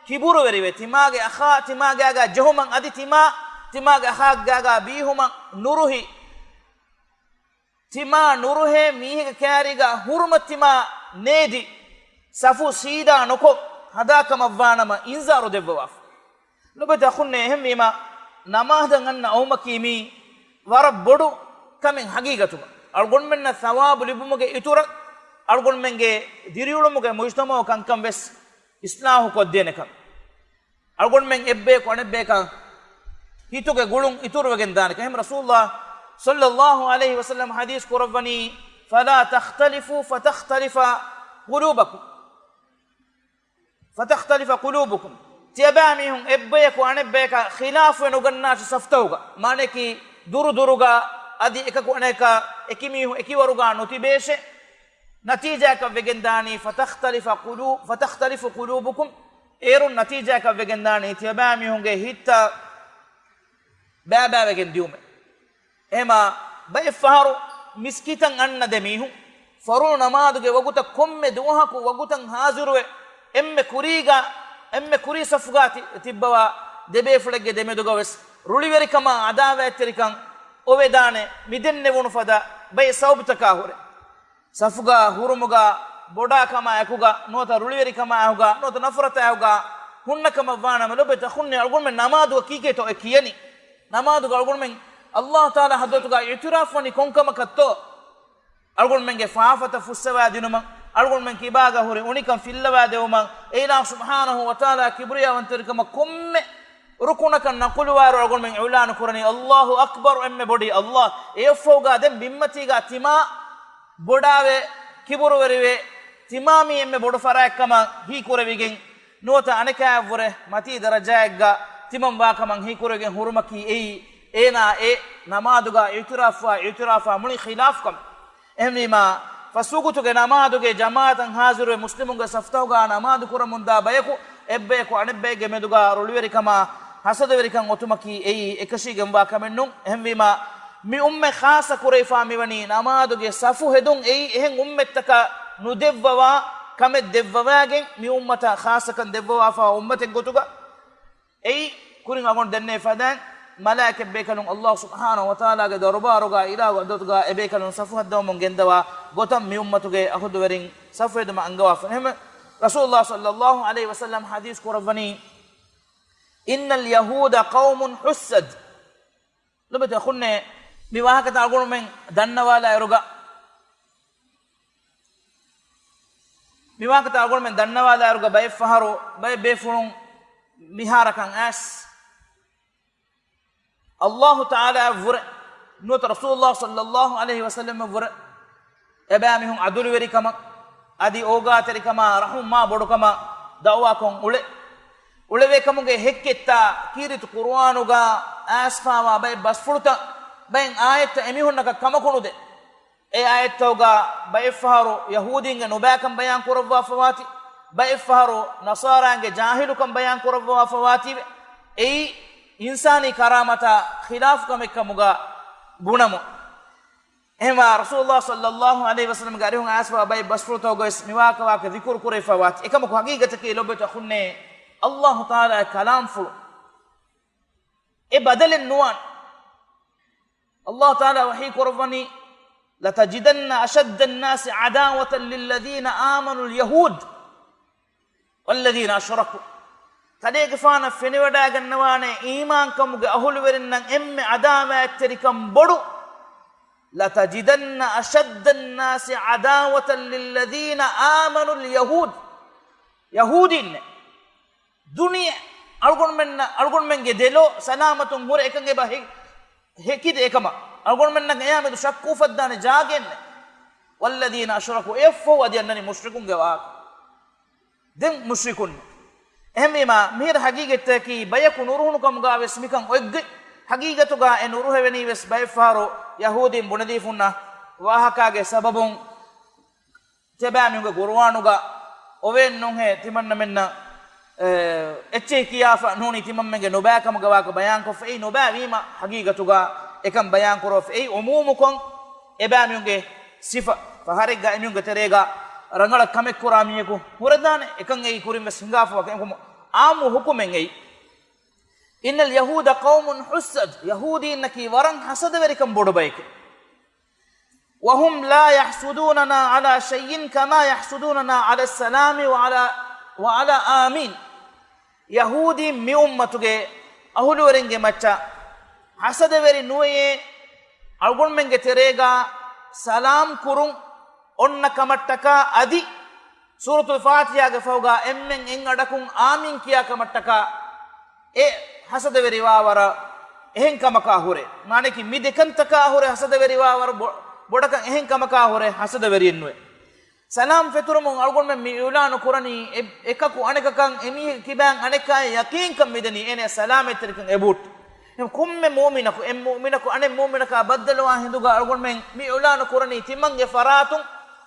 ކިބުރުވެރިވެ، ތިމާގެ އަޚާ ތިމާގާގަ ޖެހުމަށް އަދި ތިމާ ތިމާގެ އަޚާގާގަ ބީހުމަށް ނުރުހި، ތިމާ ނުރުހޭ މީހެއްގެ ކައިރީގަ ހުރުމަތް ތިމާ ނޭދި، ސަފު ސީދާ ނުކޮށް ހަދާކަމަށްވާނަމަ އިންޒާރު ދެއްވަވާފަ. ލޮބުވެތި އަޚުންނޭ، އެހެންވީމަ، ނަމާދަށް އަންނަ އައުމަކީ މީ ވަރަށް ބޮޑު ކަމެއް ހަގީގަތުގަ. އަޅުގަނޑުމެންނަށް ސަވާބު ލިބުމުގެ އިތުރަށް އަޅުގަނޑުމެންގެ ދިރިއުޅުމުގެ މުޖްތަމަޢު ކަންކަން ވެސް އިޞްލާޙު ކޮށްދޭނެ ކަމެއް. އަޅުގަނޑުމެން އެއްބަޔަކު އަނެއްބަޔަކަށް ހިތުގެ ގުޅުން އިތުރުވެގެން ދާނެ ކަމެއް. އެހެން ރަސޫލުﷲ ޞައްލައްލާހު ޢަލައިހި ވަސައްލަމަ ޙަދީޘް ކުރައްވަނީ، "فلا تختلفوا فتختلف قلوبكم." فتختلف قلوبكم. ތިޔަބައިމީހުން އެއްބަޔަކު އަނެއްބަޔަކަށް ޚިލާފުވެ ނުގަންނާށި ސަފުތަކުގަ. މާނައަކީ ދުރުދުރުގަ އަދި އެކަކު އަނެކަކަށް އެކިމީހުން އެކިވަރުގަ ނުތިބޭށޭ. ނަތީޖާއަކަށް ވެގެންދާނީ، فتختلف قلو-، فتختلف قلوبكم. އޭރުން ނަތީޖާއަކަށް ވެގެންދާނީ ތިޔަބައިމީހުންގެ ހިތްތައް ބައިބައިވެގެން ދިޔުމެއް. އެހެމާ ބައެއް ފަހަރު މިސްކިތަށް އަންނަ ދެ މީހުން ފަރުޟު ނަމާދުގެ ވަގުތަށް ކޮންމެ ދުވަހަކު ވަގުތަށް ހާޒިރުވެ، އެންމެ ކުރީގަ، އެންމެ ކުރީ ސަފުގަ ތި-، ތިއްބަވާ ދެބޭފުޅެއްގެ ދެމެދުގަ ވެސް ރުޅިވެރިކަމާ އަދާވަތްތެރިކަން އޮވެދާނެ މިދެންނެވުނު ފަދަ ބައެއް ސަބަބުތަކާ ހުރެ. ސަފުގަ ހުރުމުގަ ބޮޑާކަމާ އެކުގަ، ނުވަތަ ރުޅިވެރިކަމާ އެކުގަ، ނުވަތަ ނަފްރަތާ އެކުގަ ހުންނަކަމަށް ވާނަމަ، ލޮބުވެތި އަޚުންނޭ، އަޅުގަނޑުމެން ނަމާދުގަ ކީކޭތޯ އެ ކިޔަނީ؟ ނަމާދުގަ އަޅުގަނޑުމެން ﷲ ތަޢާލާ ޙަޟްރަތުގަ އިޢުތިރާފު ވަނީ ކޮންކަމަކަށްތޯ؟ އަޅުގަނޑުމެންގެ ފާފަތައް ފުއްސަވާދިނުމަށް، އަޅުގަނޑުމެން ކިބާގަ ހުރި އުނިކަން ފިއްލަވާދެވުމަށް، އެއިލާހު ސުބްޙާނަހޫ ވަތަޢާލާ ކިބްރިޔާވަންތަވެރިކަމަށް ކޮންމެ ރުކުނަކަށް ނަޤުލުވާއިރު އަޅުގަނޑުމެން އިޢުލާނު ކުރަނީ، ﷲ އަކްބަރު، އެންމެ ބޮޑީ ﷲ. އެއަށްފަހުގަ ދެން ބިންމަތީގަ ތިމާ ބޮޑާވެ، ކިބުރުވެރިވެ، ތިމާ މީ އެންމެ ބޮޑު ފަރާތްކަމަށް ހީކުރެވިގެން، ނުވަތަ އަނެކާއަށްވުރެ މަތީ ދަރަޖާއެއްގަ ތިމަން ވާކަމަށް ހީކުރެވިގެން ހުރުމަކީ އެއީ، އޭނާ އެ ނަމާދުގަ އިޢުތިރާފުވާ، އިޢުތިރާފާ މުޅި ޚިލާފު ކަމެއް. އެހެންވީމާ، ފަސްވަގުތުގެ ނަމާދުގެ ޖަމާޢަތަށް ހާޒިރުވެ، މުސްލިމުންގެ ސަފުތަކުގަ ނަމާދު ކުރަމުންދާ ބަޔަކު، އެއްބަޔަކު އަނެއްބައެއްގެ މެދުގަ ރުޅިވެރިކަމާ، ހަސަދަވެރިކަން އޮތުމަކީ އެއީ އެކަށީގެންވާ ކަމެއް ނޫން. އެހެންވީމާ، މި އުއްމަތް ޚާއްޞަ ކުރެވިފާ މިވަނީ ނަމާދުގެ ސަފު ހެދުން. އެއީ އެހެން އުއްމަތްތަކަށް ނުދެއްވަވާ ކަމެއް ދެއްވަވާގެން މި އުއްމަތަށް ޚާއްޞަކަން ދެއްވަވާފަ އުއްމަތެއް ގޮތުގަ އެއީ ކުރިން އަގުން ދެންނެވި ފަދައިން، މަލާއިކަތް ބޭކަލުން ﷲ ސުބްޙާނަހޫ ވަތަޢާލާގެ ދަރުބާރުގަ އިލާހު ޙަޟްރަތުގަ އެބޭކަލުން ޞަފު ހައްދަވަމުން ގެންދަވާ ގޮތަށް މި އުއްމަތުގެ އަހުލުވެރިން ޞަފު ހެދުމަށް އަންގަވާފަ. އެހެންވެ، ރަސޫލުﷲ ޞައްލަﷲ ޢަލައިހި ވަސައްލަމް ޙަދީޘް ކުރައްވަނީ، إن اليهود قوم حسد. ލޮބުވެތި އަޚުންނޭ، މި ވާހަކަތައް އަޅުގަނޑުމެން ދަންނަވާލާ އިރުގަ، މި ވާހަކަތައް އަޅުގަނޑުމެން ދަންނަވާލާއިރުގަ ބައެއްފަހަރު ބައެއް ބޭފުޅުން މިހާރަކަށް އައިސް، ﷲ ތަޢާލާއަށް ވުރެ، ނުވަތަ ރަސޫލުﷲ ޞައްލަﷲ ޢަލައިހި ވަސައްލަމަށް ވުރެ، އެބައިމީހުން ޢަދުލުވެރިކަމަށް، އަދި އޯގާތެރިކަމާ، ރަޙުމް މާ ބޮޑުކަމާ ދަޢުވާކޮށް އުޅެ، އުޅެވޭކަމުގެ ހެއްކެއްތާ ކީރިތި ޤުރުއާނުގަ އައިސްފާވާ ބައެއް ބަސްފުޅުތައް، ބައެއް އާޔަތްތައް އެމީހުންނަކަށް ކަމަކު ނުދޭ. އެ އާޔަތްތަކުގަ ބައެއްފަހަރު ޔަހޫދީންގެ ނުބައިކަން ބަޔާން ކުރައްވާފަވާތީ، ބައެއްފަހަރު ނަޞާރާންގެ ޖާހިލުކަން ބަޔާން ކުރައްވާފަވާތީވެ، އެއީ އިންސާނީ ކަރާމަތާ ޚިލާފު ކަމެއްކަމުގަ ބުނަމުން. އެހެންވާ ރަސޫލުﷲ ޞައްލަﷲ ޢަލައިހި ވަސައްލަމްގެ އަރިހުން އައިސްފަވާ ބައެއް ބަސްފުޅުތަކުގަވެސް މިވާހަކަ ވާހަކަ ޛިކުރު ކުރެވިފަވާތީ. އެކަމަކު ޙަޤީޤަތަކީ ލޮބުވެތި އަޚުންނޭ، ﷲ ތަޢާލާގެ ކަލާމްފުޅު އެ ބަދަލެއް ނުވާނެ. ﷲ ތަޢާލާ ވަޙީ ކުރައްވަނީ، لتجدن أشد الناس عداوة للذين آمنوا اليهود والذين أشركوا. ތަނެއްގެފާނަށް ފެނިވަޑައިގަންނަވާނެ އީމާންކަމުގެ އަހުލުވެރިންނަށް އެންމެ ޢަދާވާތްތެރިކަން ބޮޑު. لتجدن أشد الناس عداوة للذين آمنوا اليهود. ޔަހޫދީންނޭ. ދުނިޔެ އަޅުގަނޑުމެންނަށް، އަޅުގަނޑުމެންގެ ދެލޯ ސަލާމަތުން ހުރެ އެކަން އެބަ ހެ-، ހެކިދޭ އެކަމަށް. އަޅުގަނޑުމެންނަށް އެޔާމެދު ޝައްކު އުފައްދާނެ ޖާގައެއްނެ. والذين أشركوا، އެއަށްފަހު އަދި އަންނަނީ މުޝްރިކުންގެ ވާހަކަ. ދެން މުޝްރިކުން. އެހެންވީމާ، މިހިރަ ޙަޤީޤަތްތަކީ ބަޔަކު ނުރުހުނު ކަމުގަވެސް މިކަން އޮތްގޮތް. ޙަޤީޤަތުގަ އެ ނުރުހެވެނީ ވެސް ބައެއްފަހަރު ޔަހޫދީން ބުނެދީފުންނަ ވާހަކާގެ ސަބަބުން. ތިބާމީހުންގެ ޤުރުއާނުގަ އޮވޭން ނޫންހޭ ތިމަންނަމެންނަށް، އެ، އެއްޗެހި ކިޔާފަ ނޫނީ ތިމަންމެންގެ ނުބައިކަމުގެ ވާހަކަ ބަޔާންކޮށްފަ. އެއީ ނުބައިވީމަ ޙަޤީޤަތުގަ އެކަން ބަޔާންކުރެވިފަ. އެއީ އުމޫމުކޮށް އެބާމީހުންގެ ސިފަ. ފަހަރެއްގަ އެމީހުންގެ ތެރޭގަ ރަނގަޅަށް ކަމެއްކުރާ މީހަކު ހުރެދާނެ. އެކަން އެއީ ކުރިން ވެސް ހިނގާފަ ވާ ކަމެއް. އާއްމު ޙުކުމެއް އެއީ. إن اليهود قوم حسد، ޔަހޫދީންނަކީ ވަރަށް ހަސަދަވެރިކަން ބޮޑު ބަޔެކޭ. وهم لا يحسدوننا على شيء كما يحسدوننا على السلام وعلى، وعلى آمين. ޔަހޫދީން މި އުއްމަތުގެ އަހުލުވެރިންގެ މައްޗަށް ހަސަދަވެރި ނުވެޔޭ، އަޅުގަނޑުމެންގެ ތެރޭގަ ސަލާމް ކުރުން އޮންނަ ކަމަށްޓަކާ އަދި ސޫރަތުލް ފާތިޙާގެ ފަހުގަ އެންމެން އެއް އަޑަކުން އާމީން ކިޔާ ކަމަށްޓަކާ އެ ހަސަދަވެރިވާވަރަށް އެހެން ކަމަކާ ހުރޭ. މާނައަކީ މި ދެކަންތަކާ ހުރެ ހަސަދަވެރިވާވަރަށް ބޮ-، ބޮޑަކަށް އެހެން ކަމަކާ ހުރެ ހަސަދަވެރިއެއްނުވޭ. ސަލާމް ފެތުރުމުން އަޅުގަނޑުމެން މި އިޢުލާނު ކުރަނީ އެ-، އެކަކު އަނެކަކަށް އެމީހެއްގެ ކިބައިން އަނެއްކާއަށް ޔަޤީންކަން މިދެނީ އޭނަޔަށް ސަލާމަތްތެރިކަން އެބަހުއްޓި. އެހެން ކޮންމެ މުއުމިނަކު، އެއް މުއުމިނަކު އަނެއް މުއުމިނަކާ ބައްދަލުވާ ހިނދުގަ އަޅުގަނޑުމެން މި އިޢުލާނު ކުރަނީ ތިމަންގެ ފަރާތުން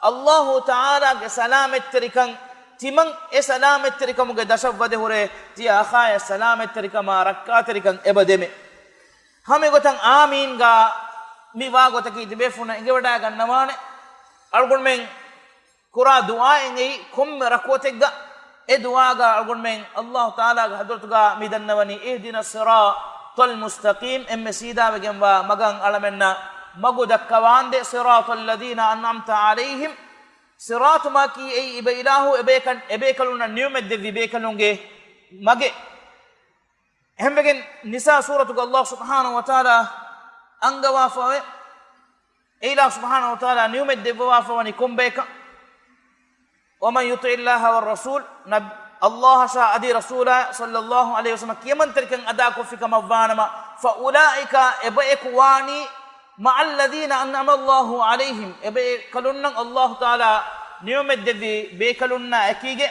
ﷲ ތަޢާލާގެ ސަލާމަތްތެރިކަން، ތިމަން އެ ސަލާމަތްތެރިކަމުގެ ދަށަށް ވަދެ ހުރެ ތިޔަ އަޚާޔަށް ސަލާމަތްތެރިކަމާ ރައްކާތެރިކަން އެބަ ދެމެ. ހަމަ އެގޮތަށް އާމީންގަ މި ވާ ގޮތަކީ ތިބޭފުޅުންނަށް އެނގިވަޑައިގަންނަވާނެ. އަޅުގަނޑުމެން ކުރާ ދުޢާއެއް އެއީ ކޮންމެ ރަކުޢަތެއްގަ އެ ދުޢާގަ އަޅުގަނޑުމެން ﷲ ތަޢާލާގެ ޙަޟްރަތުގަ މި ދަންނަވަނީ، اهدنا الصراط المستقيم، އެންމެ ސީދާވެގެންވާ މަގަށް އަޅަމެންނަށް މަގު ދައްކަވާނދޭ، صراط الذين أنعمت عليهم، ޞިރާޠު މަގަކީ އެއީ އިބަ އިލާހު އެބޭކަން، އެބޭކަލުންނަށް ނިޢުމަތް ދެއްވި ބޭކަލުންގެ މަގެއް. އެހެންވެގެން ނިސާ ސޫރަތުގަ ﷲ ސުބްޙާނަހޫ ވަތަޢާލާ އަންގަވާފަވޭ. އެއިލާހު ސުބްޙާނަހޫ ވަތަޢާލާ ނިޢުމަތް ދެއްވަވާފަވަނީ ކޮންބަޔަކަށް؟ ومن يطع الله والرسول، ނަބް-، ﷲ އަށާ އަދި ރަސޫލާ ޞައްލަﷲ ޢަލައިހި ވަސައްލަމަ ކިޔަމަންތެރިކަން އަދާކޮށްފި ކަމަށްވާނަމަ، فأولئك، އެބަޔަކު ވާނީ، مع الذين أنعم الله عليهم، އެބައެކަލުންނަށް ﷲ ތަޢާލާ ނިޢުމަތް ދެއްވި ބޭކަލުންނާ އެކީގެ،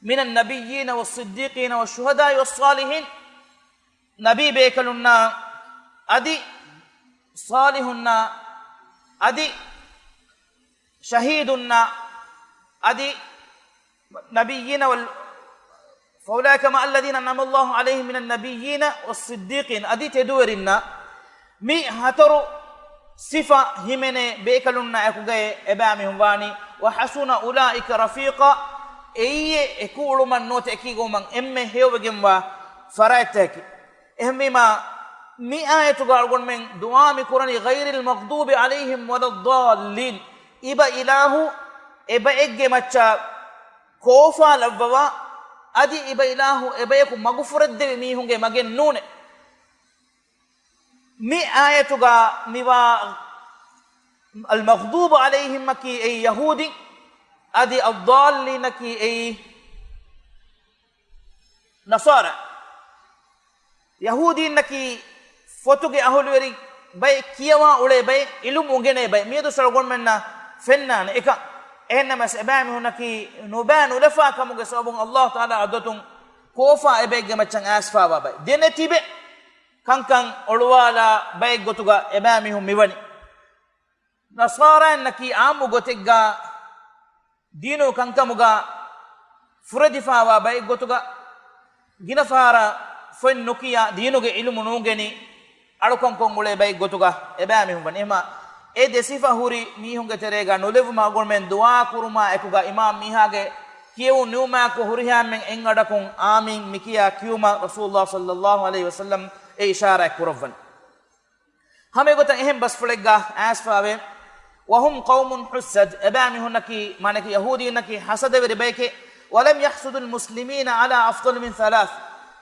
من النبيين والصديقين والشهداء والصالحين، ނަބީ ބޭކަލުންނާ އަދި ޞާލިޙުންނާ އަދި ޝަހީދުންނާ އަދި نبيين وال، فأولئك مع الذين أنعم الله عليهم من النبيين والصديقين، އަދި ތެދުވެރިންނާ. މި ހަތަރު ސިފަ ހިމެނޭ ބޭކަލުންނާ އެކުގައި އެބައިމީހުން ވާނީ. وحسن أولئك رفيقا، އެއީ އެކު އުޅުމަށް ނުވަތަ އެކީ ގޮވުމަށް އެންމެ ހެޔޮވެގެންވާ ފަރާތްތަކަކީ. އެހެންވީމާ، މި އާޔަތުގަ އަޅުގަނޑުމެން ދުޢާ މި ކުރަނީ غير المغضوب عليهم ولا الضالين. އިބަ އިލާހު އެބައެއްގެ މައްޗަށް ކޯފާ ލައްވަވާ، އަދި އިބަ އިލާހު އެބަޔަކު މަގުފުރެއްދެވި މީހުންގެ މަގެއް ނޫނޭ. މި އާޔަތުގަ މިވާ المغضوب عليهم އަކީ އެއީ ޔަހޫދީން، އަދި الضالين އަކީ އެއީ ނަޞާރާ. ޔަހޫދީންނަކީ ފޮތުގެ އަހުލުވެރި ބައެއް، ކިޔަވާ އުޅޭ ބައެއް، ޢިލްމު އުނގެނޭ ބައެއް. މިއަދު އަޅުގަނޑުމެންނަށް ފެންނާނެ އެކަން. އެހެންނަމަވެސް އެބައިމީހުންނަކީ ނުބައި ނުލަފާ ކަމުގެ ސަބަބުން އައްލާހު ތަޢާލާ އަދުވަތުން ކޯފާ އެބައެއްގެ މައްޗަށް އައިސްފާވާ ބައެއް. ދެނެތިބެ ކަންކަން އޮޅުވާލާ ބައެއް ގޮތުގަ އެބައިމީހުން މިވަނީ. ނަޞާރާއިންނަކީ ޢާއްމު ގޮތެއްގަ ދީނު ކަންކަމުގަ ފުރެދިފާވާ ބައެއް ގޮތުގަ، ގިނަ ފަހަރަށް ފޮތް ނުކިޔާ، ދީނުގެ ޢިލްމު ނުއުނގެނި، އަޅުކަންކޮށް އުޅޭ ބައެއް ގޮތުގަ އެބައިމީހުން ވަނީ. އެހެންމާ، އެ ދެ ސިފަ ހުރި މީހުންގެ ތެރޭގަ ނުލެވުމަށް އަޅުގަނޑުމެން ދުޢާ ކުރުމާ އެކުގަ އިމާމް މީހާގެ ކިޔެވުން ނިމުމާއެކު ހުރިހާ އެންމެން އެއް އަޑަކުން އާމީން މިކިޔާ ކިޔުމަށް ރަސޫލުﷲ ޞައްލަﷲ ޢަލައިހި ވަސައްލަމް އެ އިޝާރާތް ކުރައްވަނީ. ހަމަ އެގޮތަށް އެހެން ބަސްފުޅެއްގަ އައިސްފާވޭ، وهم قوم حسد، އެބައިމީހުންނަކީ، މާނައަކީ ޔަހޫދީންނަކީ ޙަސަދަވެރި ބައެކޭ، ولم يحسدوا المسلمين على أفضل من ثلاث،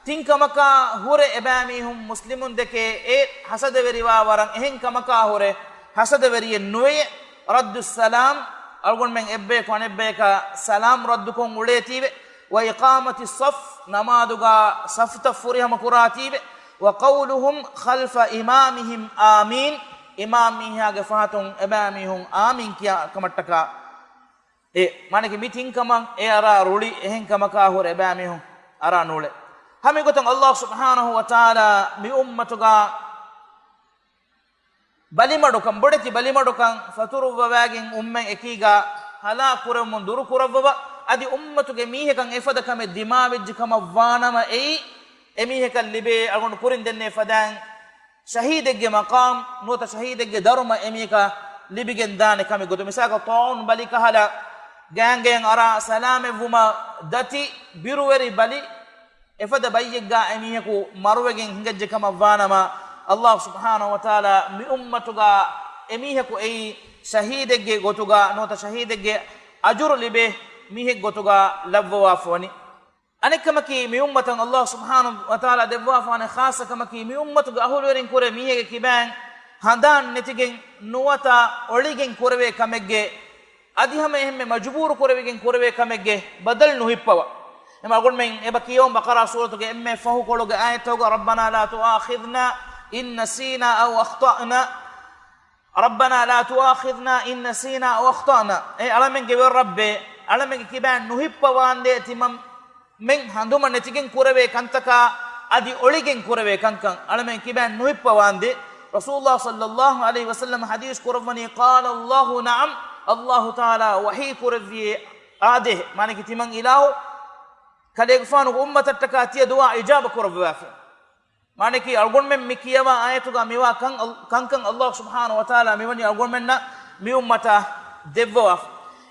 ތިން ކަމަކާ ހުރެ އެބައިމީހުން މުސްލިމުން ދެކެ އެ ޙަސަދަވެރިވާ ވަރަށް އެހެން ކަމަކާ ހުރެ ޙަސަދަވެރިއެއް ނުވެޔޭ. رد السلام، އަޅުގަނޑުމެން އެއްބަޔަކު އަނެއްބަޔަކަށް ސަލާމް ރައްދުކޮށް އުޅޭތީވެ، وإقامة الصف، ނަމާދުގަ ސަފުތައް ފުރިހަމަ ކުރާތީވެ، وقولهم خلف إمامهم آمين، އިމާމް މީހާގެ ފަހަތުން އެބައިމީހުން އާމީން ކިޔާ ކަމަށްޓަކާ. އެ މާނައަކީ މި ތިން ކަމަށް އެ އަރާ ރުޅި އެހެން ކަމަކާ ހުރެ އެބައިމީހުން އަރާ ނޫޅޭ. ހަމަ އެގޮތުން އައްލާހު ސުބްޙާނަހު ވަތަޢާލާ މި އުއްމަތުގަ ބަލިމަޑުކަން، ބޮޑެތި ބަލިމަޑުކަން ފަތުރުއްވަވާގެން އުއްމަތް އެކީގަ ހަލާކު ކުރެވުމުން ދުރު ކުރައްވަވަ، އަދި އުއްމަތުގެ މީހަކަށް އެފަދަ ކަމެއް ދިމާވެއްޖެ ކަމަށް ވާނަމަ، އެއީ އެމީހަކަށް ލިބޭ، އަޅުގަނޑު ކުރިން ދެންނެވި ފަދައިން، ޝަހީދެއްގެ މަޤާމް ނުވަތަ ޝަހީދެއްގެ ދަރުމަ އެމީހަކަށް ލިބިގެން ދާނެ ކަމެއް ގޮތުން. މިސާލަކަށް، ޠާޢޫން ބަލި ކަހަލަ ގާތްގައި އަރާ ސަލާމަތްވުމަށް ދަތި ބިރުވެރި ބަލި އެފަދަ ބައްޔެއްގަ އެމީހަކު މަރުވެގެން ހިނގައްޖެ ކަމަށް ވާނަމަ، އައްލާހު ސުބްޙާނަހު ވަތަޢާލާ މި އުއްމަތުގަ އެމީހަކު އެއީ ޝަހީދެއްގެ ގޮތުގަ ނުވަތަ ޝަހީދެއްގެ އަޖުރު ލިބޭ މީހެއް ގޮތުގަ ލައްވަވާފަ ވަނީ. އަނެއްކަމަކީ، މި އުއްމަތަށް އައްލާހު ސުބްޙާނަހު ވަތަޢާލާ ދެއްވާފާނެ ޚާއްޞަ ކަމަކީ، މި އުއްމަތުގެ އަހުލުވެރިން ކުރެ މީހެއްގެ ކިބައިން ހަނދާން ނެތިގެން ނުވަތަ އޮޅިގެން ކުރެވޭ ކަމެއްގެ، އަދި ހަމަ އެހެންމެ މަޖުބޫރު ކުރެވިގެން ކުރެވޭ ކަމެއްގެ ބަދަލު ނުހިއްޕަވާ. އެމަ އަޅުގަނޑުމެން އެބަ ކިޔަވަން ބަޤަރާ ސޫރަތުގެ އެންމެ ފަހު ކޮޅުގެ އާޔަތުގަ، رَبَّنَا لَا تُؤَاخِذْنَا إِن نَّسِينَا أَوْ أَخْطَأْنَا، رَبَّنَا لَا تُؤَاخِذْنَا إِن نَّسِينَا أَوْ أَخْطَأْنَا. އޭ އަޅަމެންގެ ވެރި ރައްބޭ، އަޅަމެންގެ ކިބައިން ނުހިއްޕަވާނދޭ ތިމަންމެން ހަނދުމަ ނެތިގެން ކުރެވޭ ކަންތަކާ އަދި އޮޅިގެން ކުރެވޭ ކަންކަން އަޅަމެން ކިބައިން ނުހިއްޕަވާނދޭ. ރަސޫލުﷲ ޞައްލަﷲ ޢަލައިހި ވަސައްލަމަ ޙަދީޘް ކުރައްވަނީ، قَالَ اللَّهُ نَعَمْ، އައްލާހު ތަޢާލާ ވަޙީ ކުރެއްވިއޭ އާދޭހެ، މާނައަކީ ތިމަން އިލާހު ކަލޭގެފާނުގެ އުއްމަތަށްޓަކާ ތިޔަ ދުޢާ އިޖާބަ ކުރައްވަވާފަ. މާނައަކީ، އަޅުގަނޑުމެން މި ކިޔަވާ އާޔަތުގަ މިވާ ކަން، ކަންކަން އައްލާހު ސުބްޙާނަހު ވަތަޢާލާ މިވަނީ އަޅުގަނޑުމެންނަށް މި އުއްމަތަށް ދެއްވަވާފަ.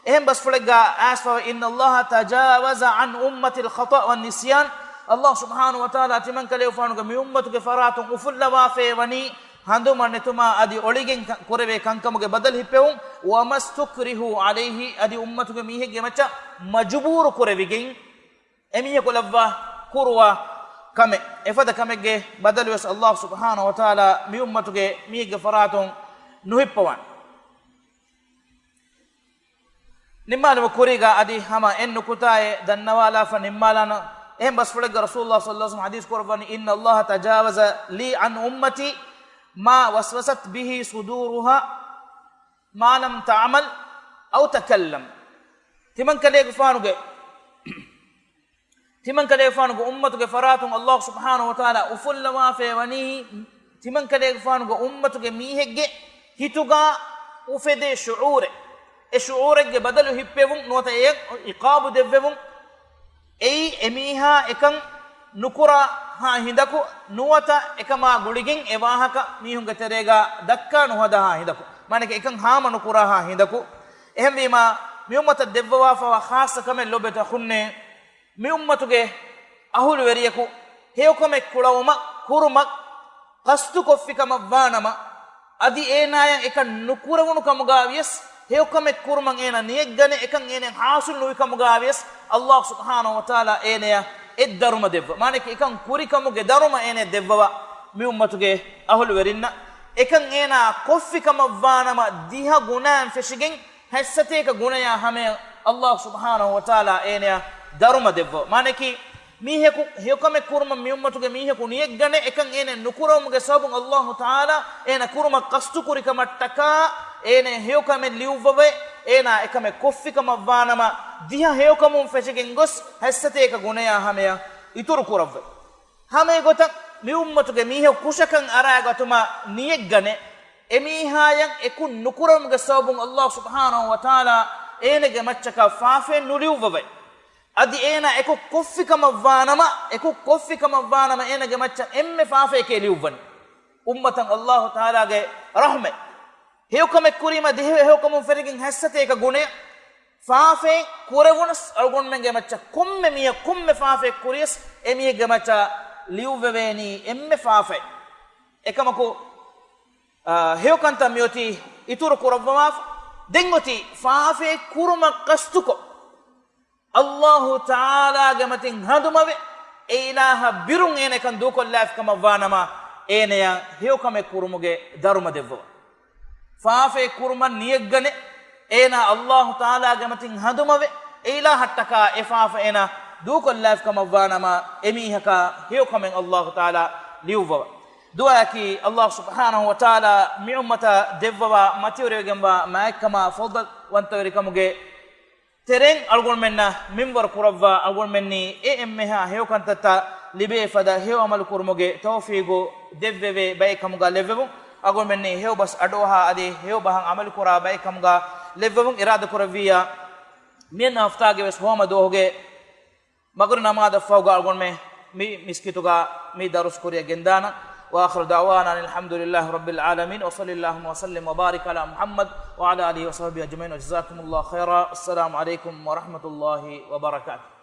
އެހެން ބަސްފުޅެއްގަ އައިސްފަވަ، إِنَّ اللَّهَ تَجَاوَزَ عَنْ أُمَّتِي الْخَطَأَ وَالنِّسْيَانَ. އައްލާހު ސުބްޙާނަހު ވަތަޢާލާ ތިމަން ކަލޭގެފާނުގެ މި އުއްމަތުގެ ފަރާތުން އުފުއްލަވާފައި ވަނީ ހަނދުމަ ނެތުމާ އަދި އޮޅިގެން ކަ-، ކުރެވޭ ކަންކަމުގެ ބަދަލު ހިއްޕެވުން، وَمَا اسْتُكْرِهُوا عَلَيْهِ، އަދި އުއްމަތުގެ މީހެއްގެ މައްޗަށް މަޖުބޫރު ކުރެވިގެން، އެމީހަކު ލައްވާ ކުރުވާ ކަމެއް، އެފަދަ ކަމެއްގެ ބަދަލުވެސް އައްލާހު ސުބްޙާނަހު ވަތަޢާލާ މި އުއްމަތުގެ މީހެއްގެ ފަރާތުން ނުހިއްޕަވާނެ. ނިންމާލުމުގެ ކުރީގަ އަދި ހަމަ އެއް ނުކުތާއެއް ދަންނަވާލާފަ ނިންމާލާނަން. އެހެން ބަސްފުޅެއްގަ ރަސޫލުﷲ ޞައްލަﷲ ޢަލައިހި ވަސައްލަމަ ޙަދީޘް ކުރައްވަނީ، إِنَّ اللَّهَ تَجَاوَزَ لِي عَنْ أُمَّتِي مَا وَسْوَسَتْ بِهِ صُدُورُهَا مَا لَمْ تَعْمَلْ أَوْ تَكَلَّمْ. ތިމަން ކަލޭގެފާނުގެ، ތިމަން ކަލޭގެފާނުގެ އުއްމަތުގެ ފަރާތުން އައްލާހު ސުބްޙާނަހު ވަތަޢާލާ އުފުއްލަވާފައި ވަނީ، ތިމަން ކަލޭގެފާނުގެ އުއްމަތުގެ މީހެއްގެ ހިތުގަ އުފެދޭ ޝުޢޫރެއް. އެ ޝުޢޫރެއްގެ ބަދަލު ހިއްޕެވުން ނުވަތަ އެއަށް ޢިޤާބު ދެއްވެވުން. އެއީ އެމީހާ އެކަން ނުކުރާ ހިނދަކު، ނުވަތަ އެކަމާ ގުޅިގެން އެ ވާހަކަ މީހުންގެ ތެރޭގަ ދައްކާ ނުހަދާ ހިނދަކު، މާނައަކީ އެކަން ހާމަ ނުކުރާ ހިނދަކު. އެހެންވީމާ، މި އުއްމަތަށް ދެއްވަވާފަވާ ޚާއްޞަ ކަމެއް ލޮބުވެތި އަޚުންނޭ، މި އުއްމަތުގެ އަހުލުވެރިޔަކު ހެޔޮކަމެއް ކުޅަވުމަށް ކުރުމަށް ޤަޞްދު ކޮށްފިކަމަށްވާނަމަ، އަދި އޭނާޔަށް އެކަން ނުކުރެވުނު ކަމުގަވިޔަސް، ހެޔޮކަމެއް ކުރުމަށް އޭނާ ނިޔަތްގަނެ، އެކަން އޭނައަށް ޙާޞިލު ނުވި ކަމުގަވިޔަސް، ﷲ ސުބްޙާނަހޫ ވަތަޢާލާ އޭނަޔަށް އެއް ދަރުމަ ދެއްވަ. މާނައަކީ އެކަން ކުރިކަމުގެ ދަރުމަ އޭނަޔަށް ދެއްވަވާ މި އުއްމަތުގެ އަހުލުވެރިންނަށް. އެކަން އޭނާ ކޮށްފިކަމަށްވާނަމަ، ދިހަ ގުނައިން ފެށިގެން ހަތްސަތޭކަ ގުނަޔާ ހަމަޔަށް ﷲ ސުބްޙާނަހޫ ވަތަޢާލާ އޭނަޔަށް ދަރުމަ ދެއްވަ. މާނައަކީ، މީހަކު ހެޔޮކަމެއް ކުރުމަށް މި އުއްމަތުގެ މީހަކު ނިޔަތްގަނެ، އެކަން އޭނަ ނުކުރެވުމުގެ ސަބަބުން ﷲ ތަޢާލާ އޭނަ ކުރުމަށް ޤަޞްދު ކުރިކަމަށްޓަކާ އޭނަ ހެޔޮކަމެއް ލިޔުއްވަވައި، އޭނާ އެކަމެއް ކޮށްފިކަމަށްވާނަމަ، ދިހަ ހެޔޮކަމުން ފެށިގެން ގޮސް ހަތްސަތޭކަ ގުނަޔާ ހަމަޔަށް އިތުރު ކުރައްވައި. ހަމައެގޮތަށް މި އުއްމަތުގެ މީހަކު ކުށަކަށް އަރާގަތުމަށް ނިޔަތްގަނެ، އެމީހާޔަށް އެކު ނުކުރުމުގެ ސަބަބުން ﷲ ސުބްޙާނަހޫ ވަތަޢާލާ އޭނަގެ މައްޗަކަށް ފާފައެއް ނުލިޔުއްވަވައި. އަދި އޭނާ އެކު ކޮށްފިކަމަށްވާނަމަ، އެކު ކޮށްފިކަމަށްވާނަމަ އޭނަގެ މައްޗަށް އެންމެ ފާފައެކޭ ލިޔުއްވަނީ. އުއްމަތަށް ﷲ ތަޢާލާގެ ރަޙްމަތް. ހެޔޮކަމެއް ކުރީމަ ދިހަ ހެޔޮކަމުން ފެށިގެން ހަތްސަތޭކަ ގުނަ. ފާފައެއް ކުރެވުނަސް އަޅުގަނޑުމެންގެ މައްޗަށް ކޮންމެ މީހަކު ކޮންމެ ފާފައެއް ކުރިޔަސް އެމީހެއްގެ މައްޗަށް ލިޔުއްވެވޭނީ އެންމެ ފާފައެއް. އެކަމަކު، އާ، ހެޔޮކަންތައް މިއޮތީ އިތުރު ކުރައްވަވާފަ. ދެން އޮތީ ފާފައެއް ކުރުމަށް ޤަޞްދުކޮށް، ﷲ ތަޢާލާގެ މަތިން ހަނދުމަވެ، އެ އިލާހަށް ބިރުން އޭނަ އެކަން ދޫކޮށްލާފިކަމަށްވާނަމަ، އޭނަޔަށް ހެޔޮކަމެއް ކުރުމުގެ ދަރުމަ ދެއްވަވާ. ފާފައެއް ކުރުމަށް ނިޔަތްގަނެ، އޭނާ ﷲ ތަޢާލާގެ މަތިން ހަނދުމަވެ، އެ އިލާހަށްޓަކާ އެ ފާފަ އޭނާ ދޫކޮށްލާފިކަމަށްވާނަމަ، އެމީހަކަށް ހެޔޮކަމެއް ﷲ ތަޢާލާ ލިޔުއްވަވާ. ދުޢާއަކީ، ﷲ ސުބްޙާނަހޫ ވަތަޢާލާ މި އުއްމަތަށް ދެއްވަވާ މަތިވެރިވެގެންވާ މާތްކަމާ ފަޟްލުވަންތަވެރިކަމުގެ ތެރެއިން އަޅުގަނޑުމެންނަށް މިންވަރު ކުރައްވާ، އަޅުގަނޑުމެންނީ އެ އެންމެހާ ހެޔޮކަންތައްތައް ލިބޭ ފަދަ ހެޔޮ ޢަމަލު ކުރުމުގެ ތައުފީގު ދެއްވެވޭ ބައެއް ކަމުގަ ލެއްވެވުން. އަޅުގަނޑުމެންނީ ހެޔޮ ބަސް އަޑުއަހާ އަދި ހެޔޮ ބަހަށް ޢަމަލު ކުރާ ބައެއް ކަމުގަ ލެއްވެވުން. އިރާދަ ކުރެއްވިއްޔާ، މިއަންނަ ހަފްތާގެ ވެސް ހޯމަ ދުވަހުގެ މަގުރިބް ނަމާދަށްފަހުގަ އަޅުގަނޑުމެން މި މިސްކިތުގަ މި ދަރުސް ކުރިއަށް ގެންދާނަން. وآخر دعوانا أن الحمد لله رب العالمين، وصل اللهم وسلم وبارك على محمد وعلى آله وصحبه أجمعين، وجزاكم الله خيرا، السلام عليكم ورحمة الله وبركاته.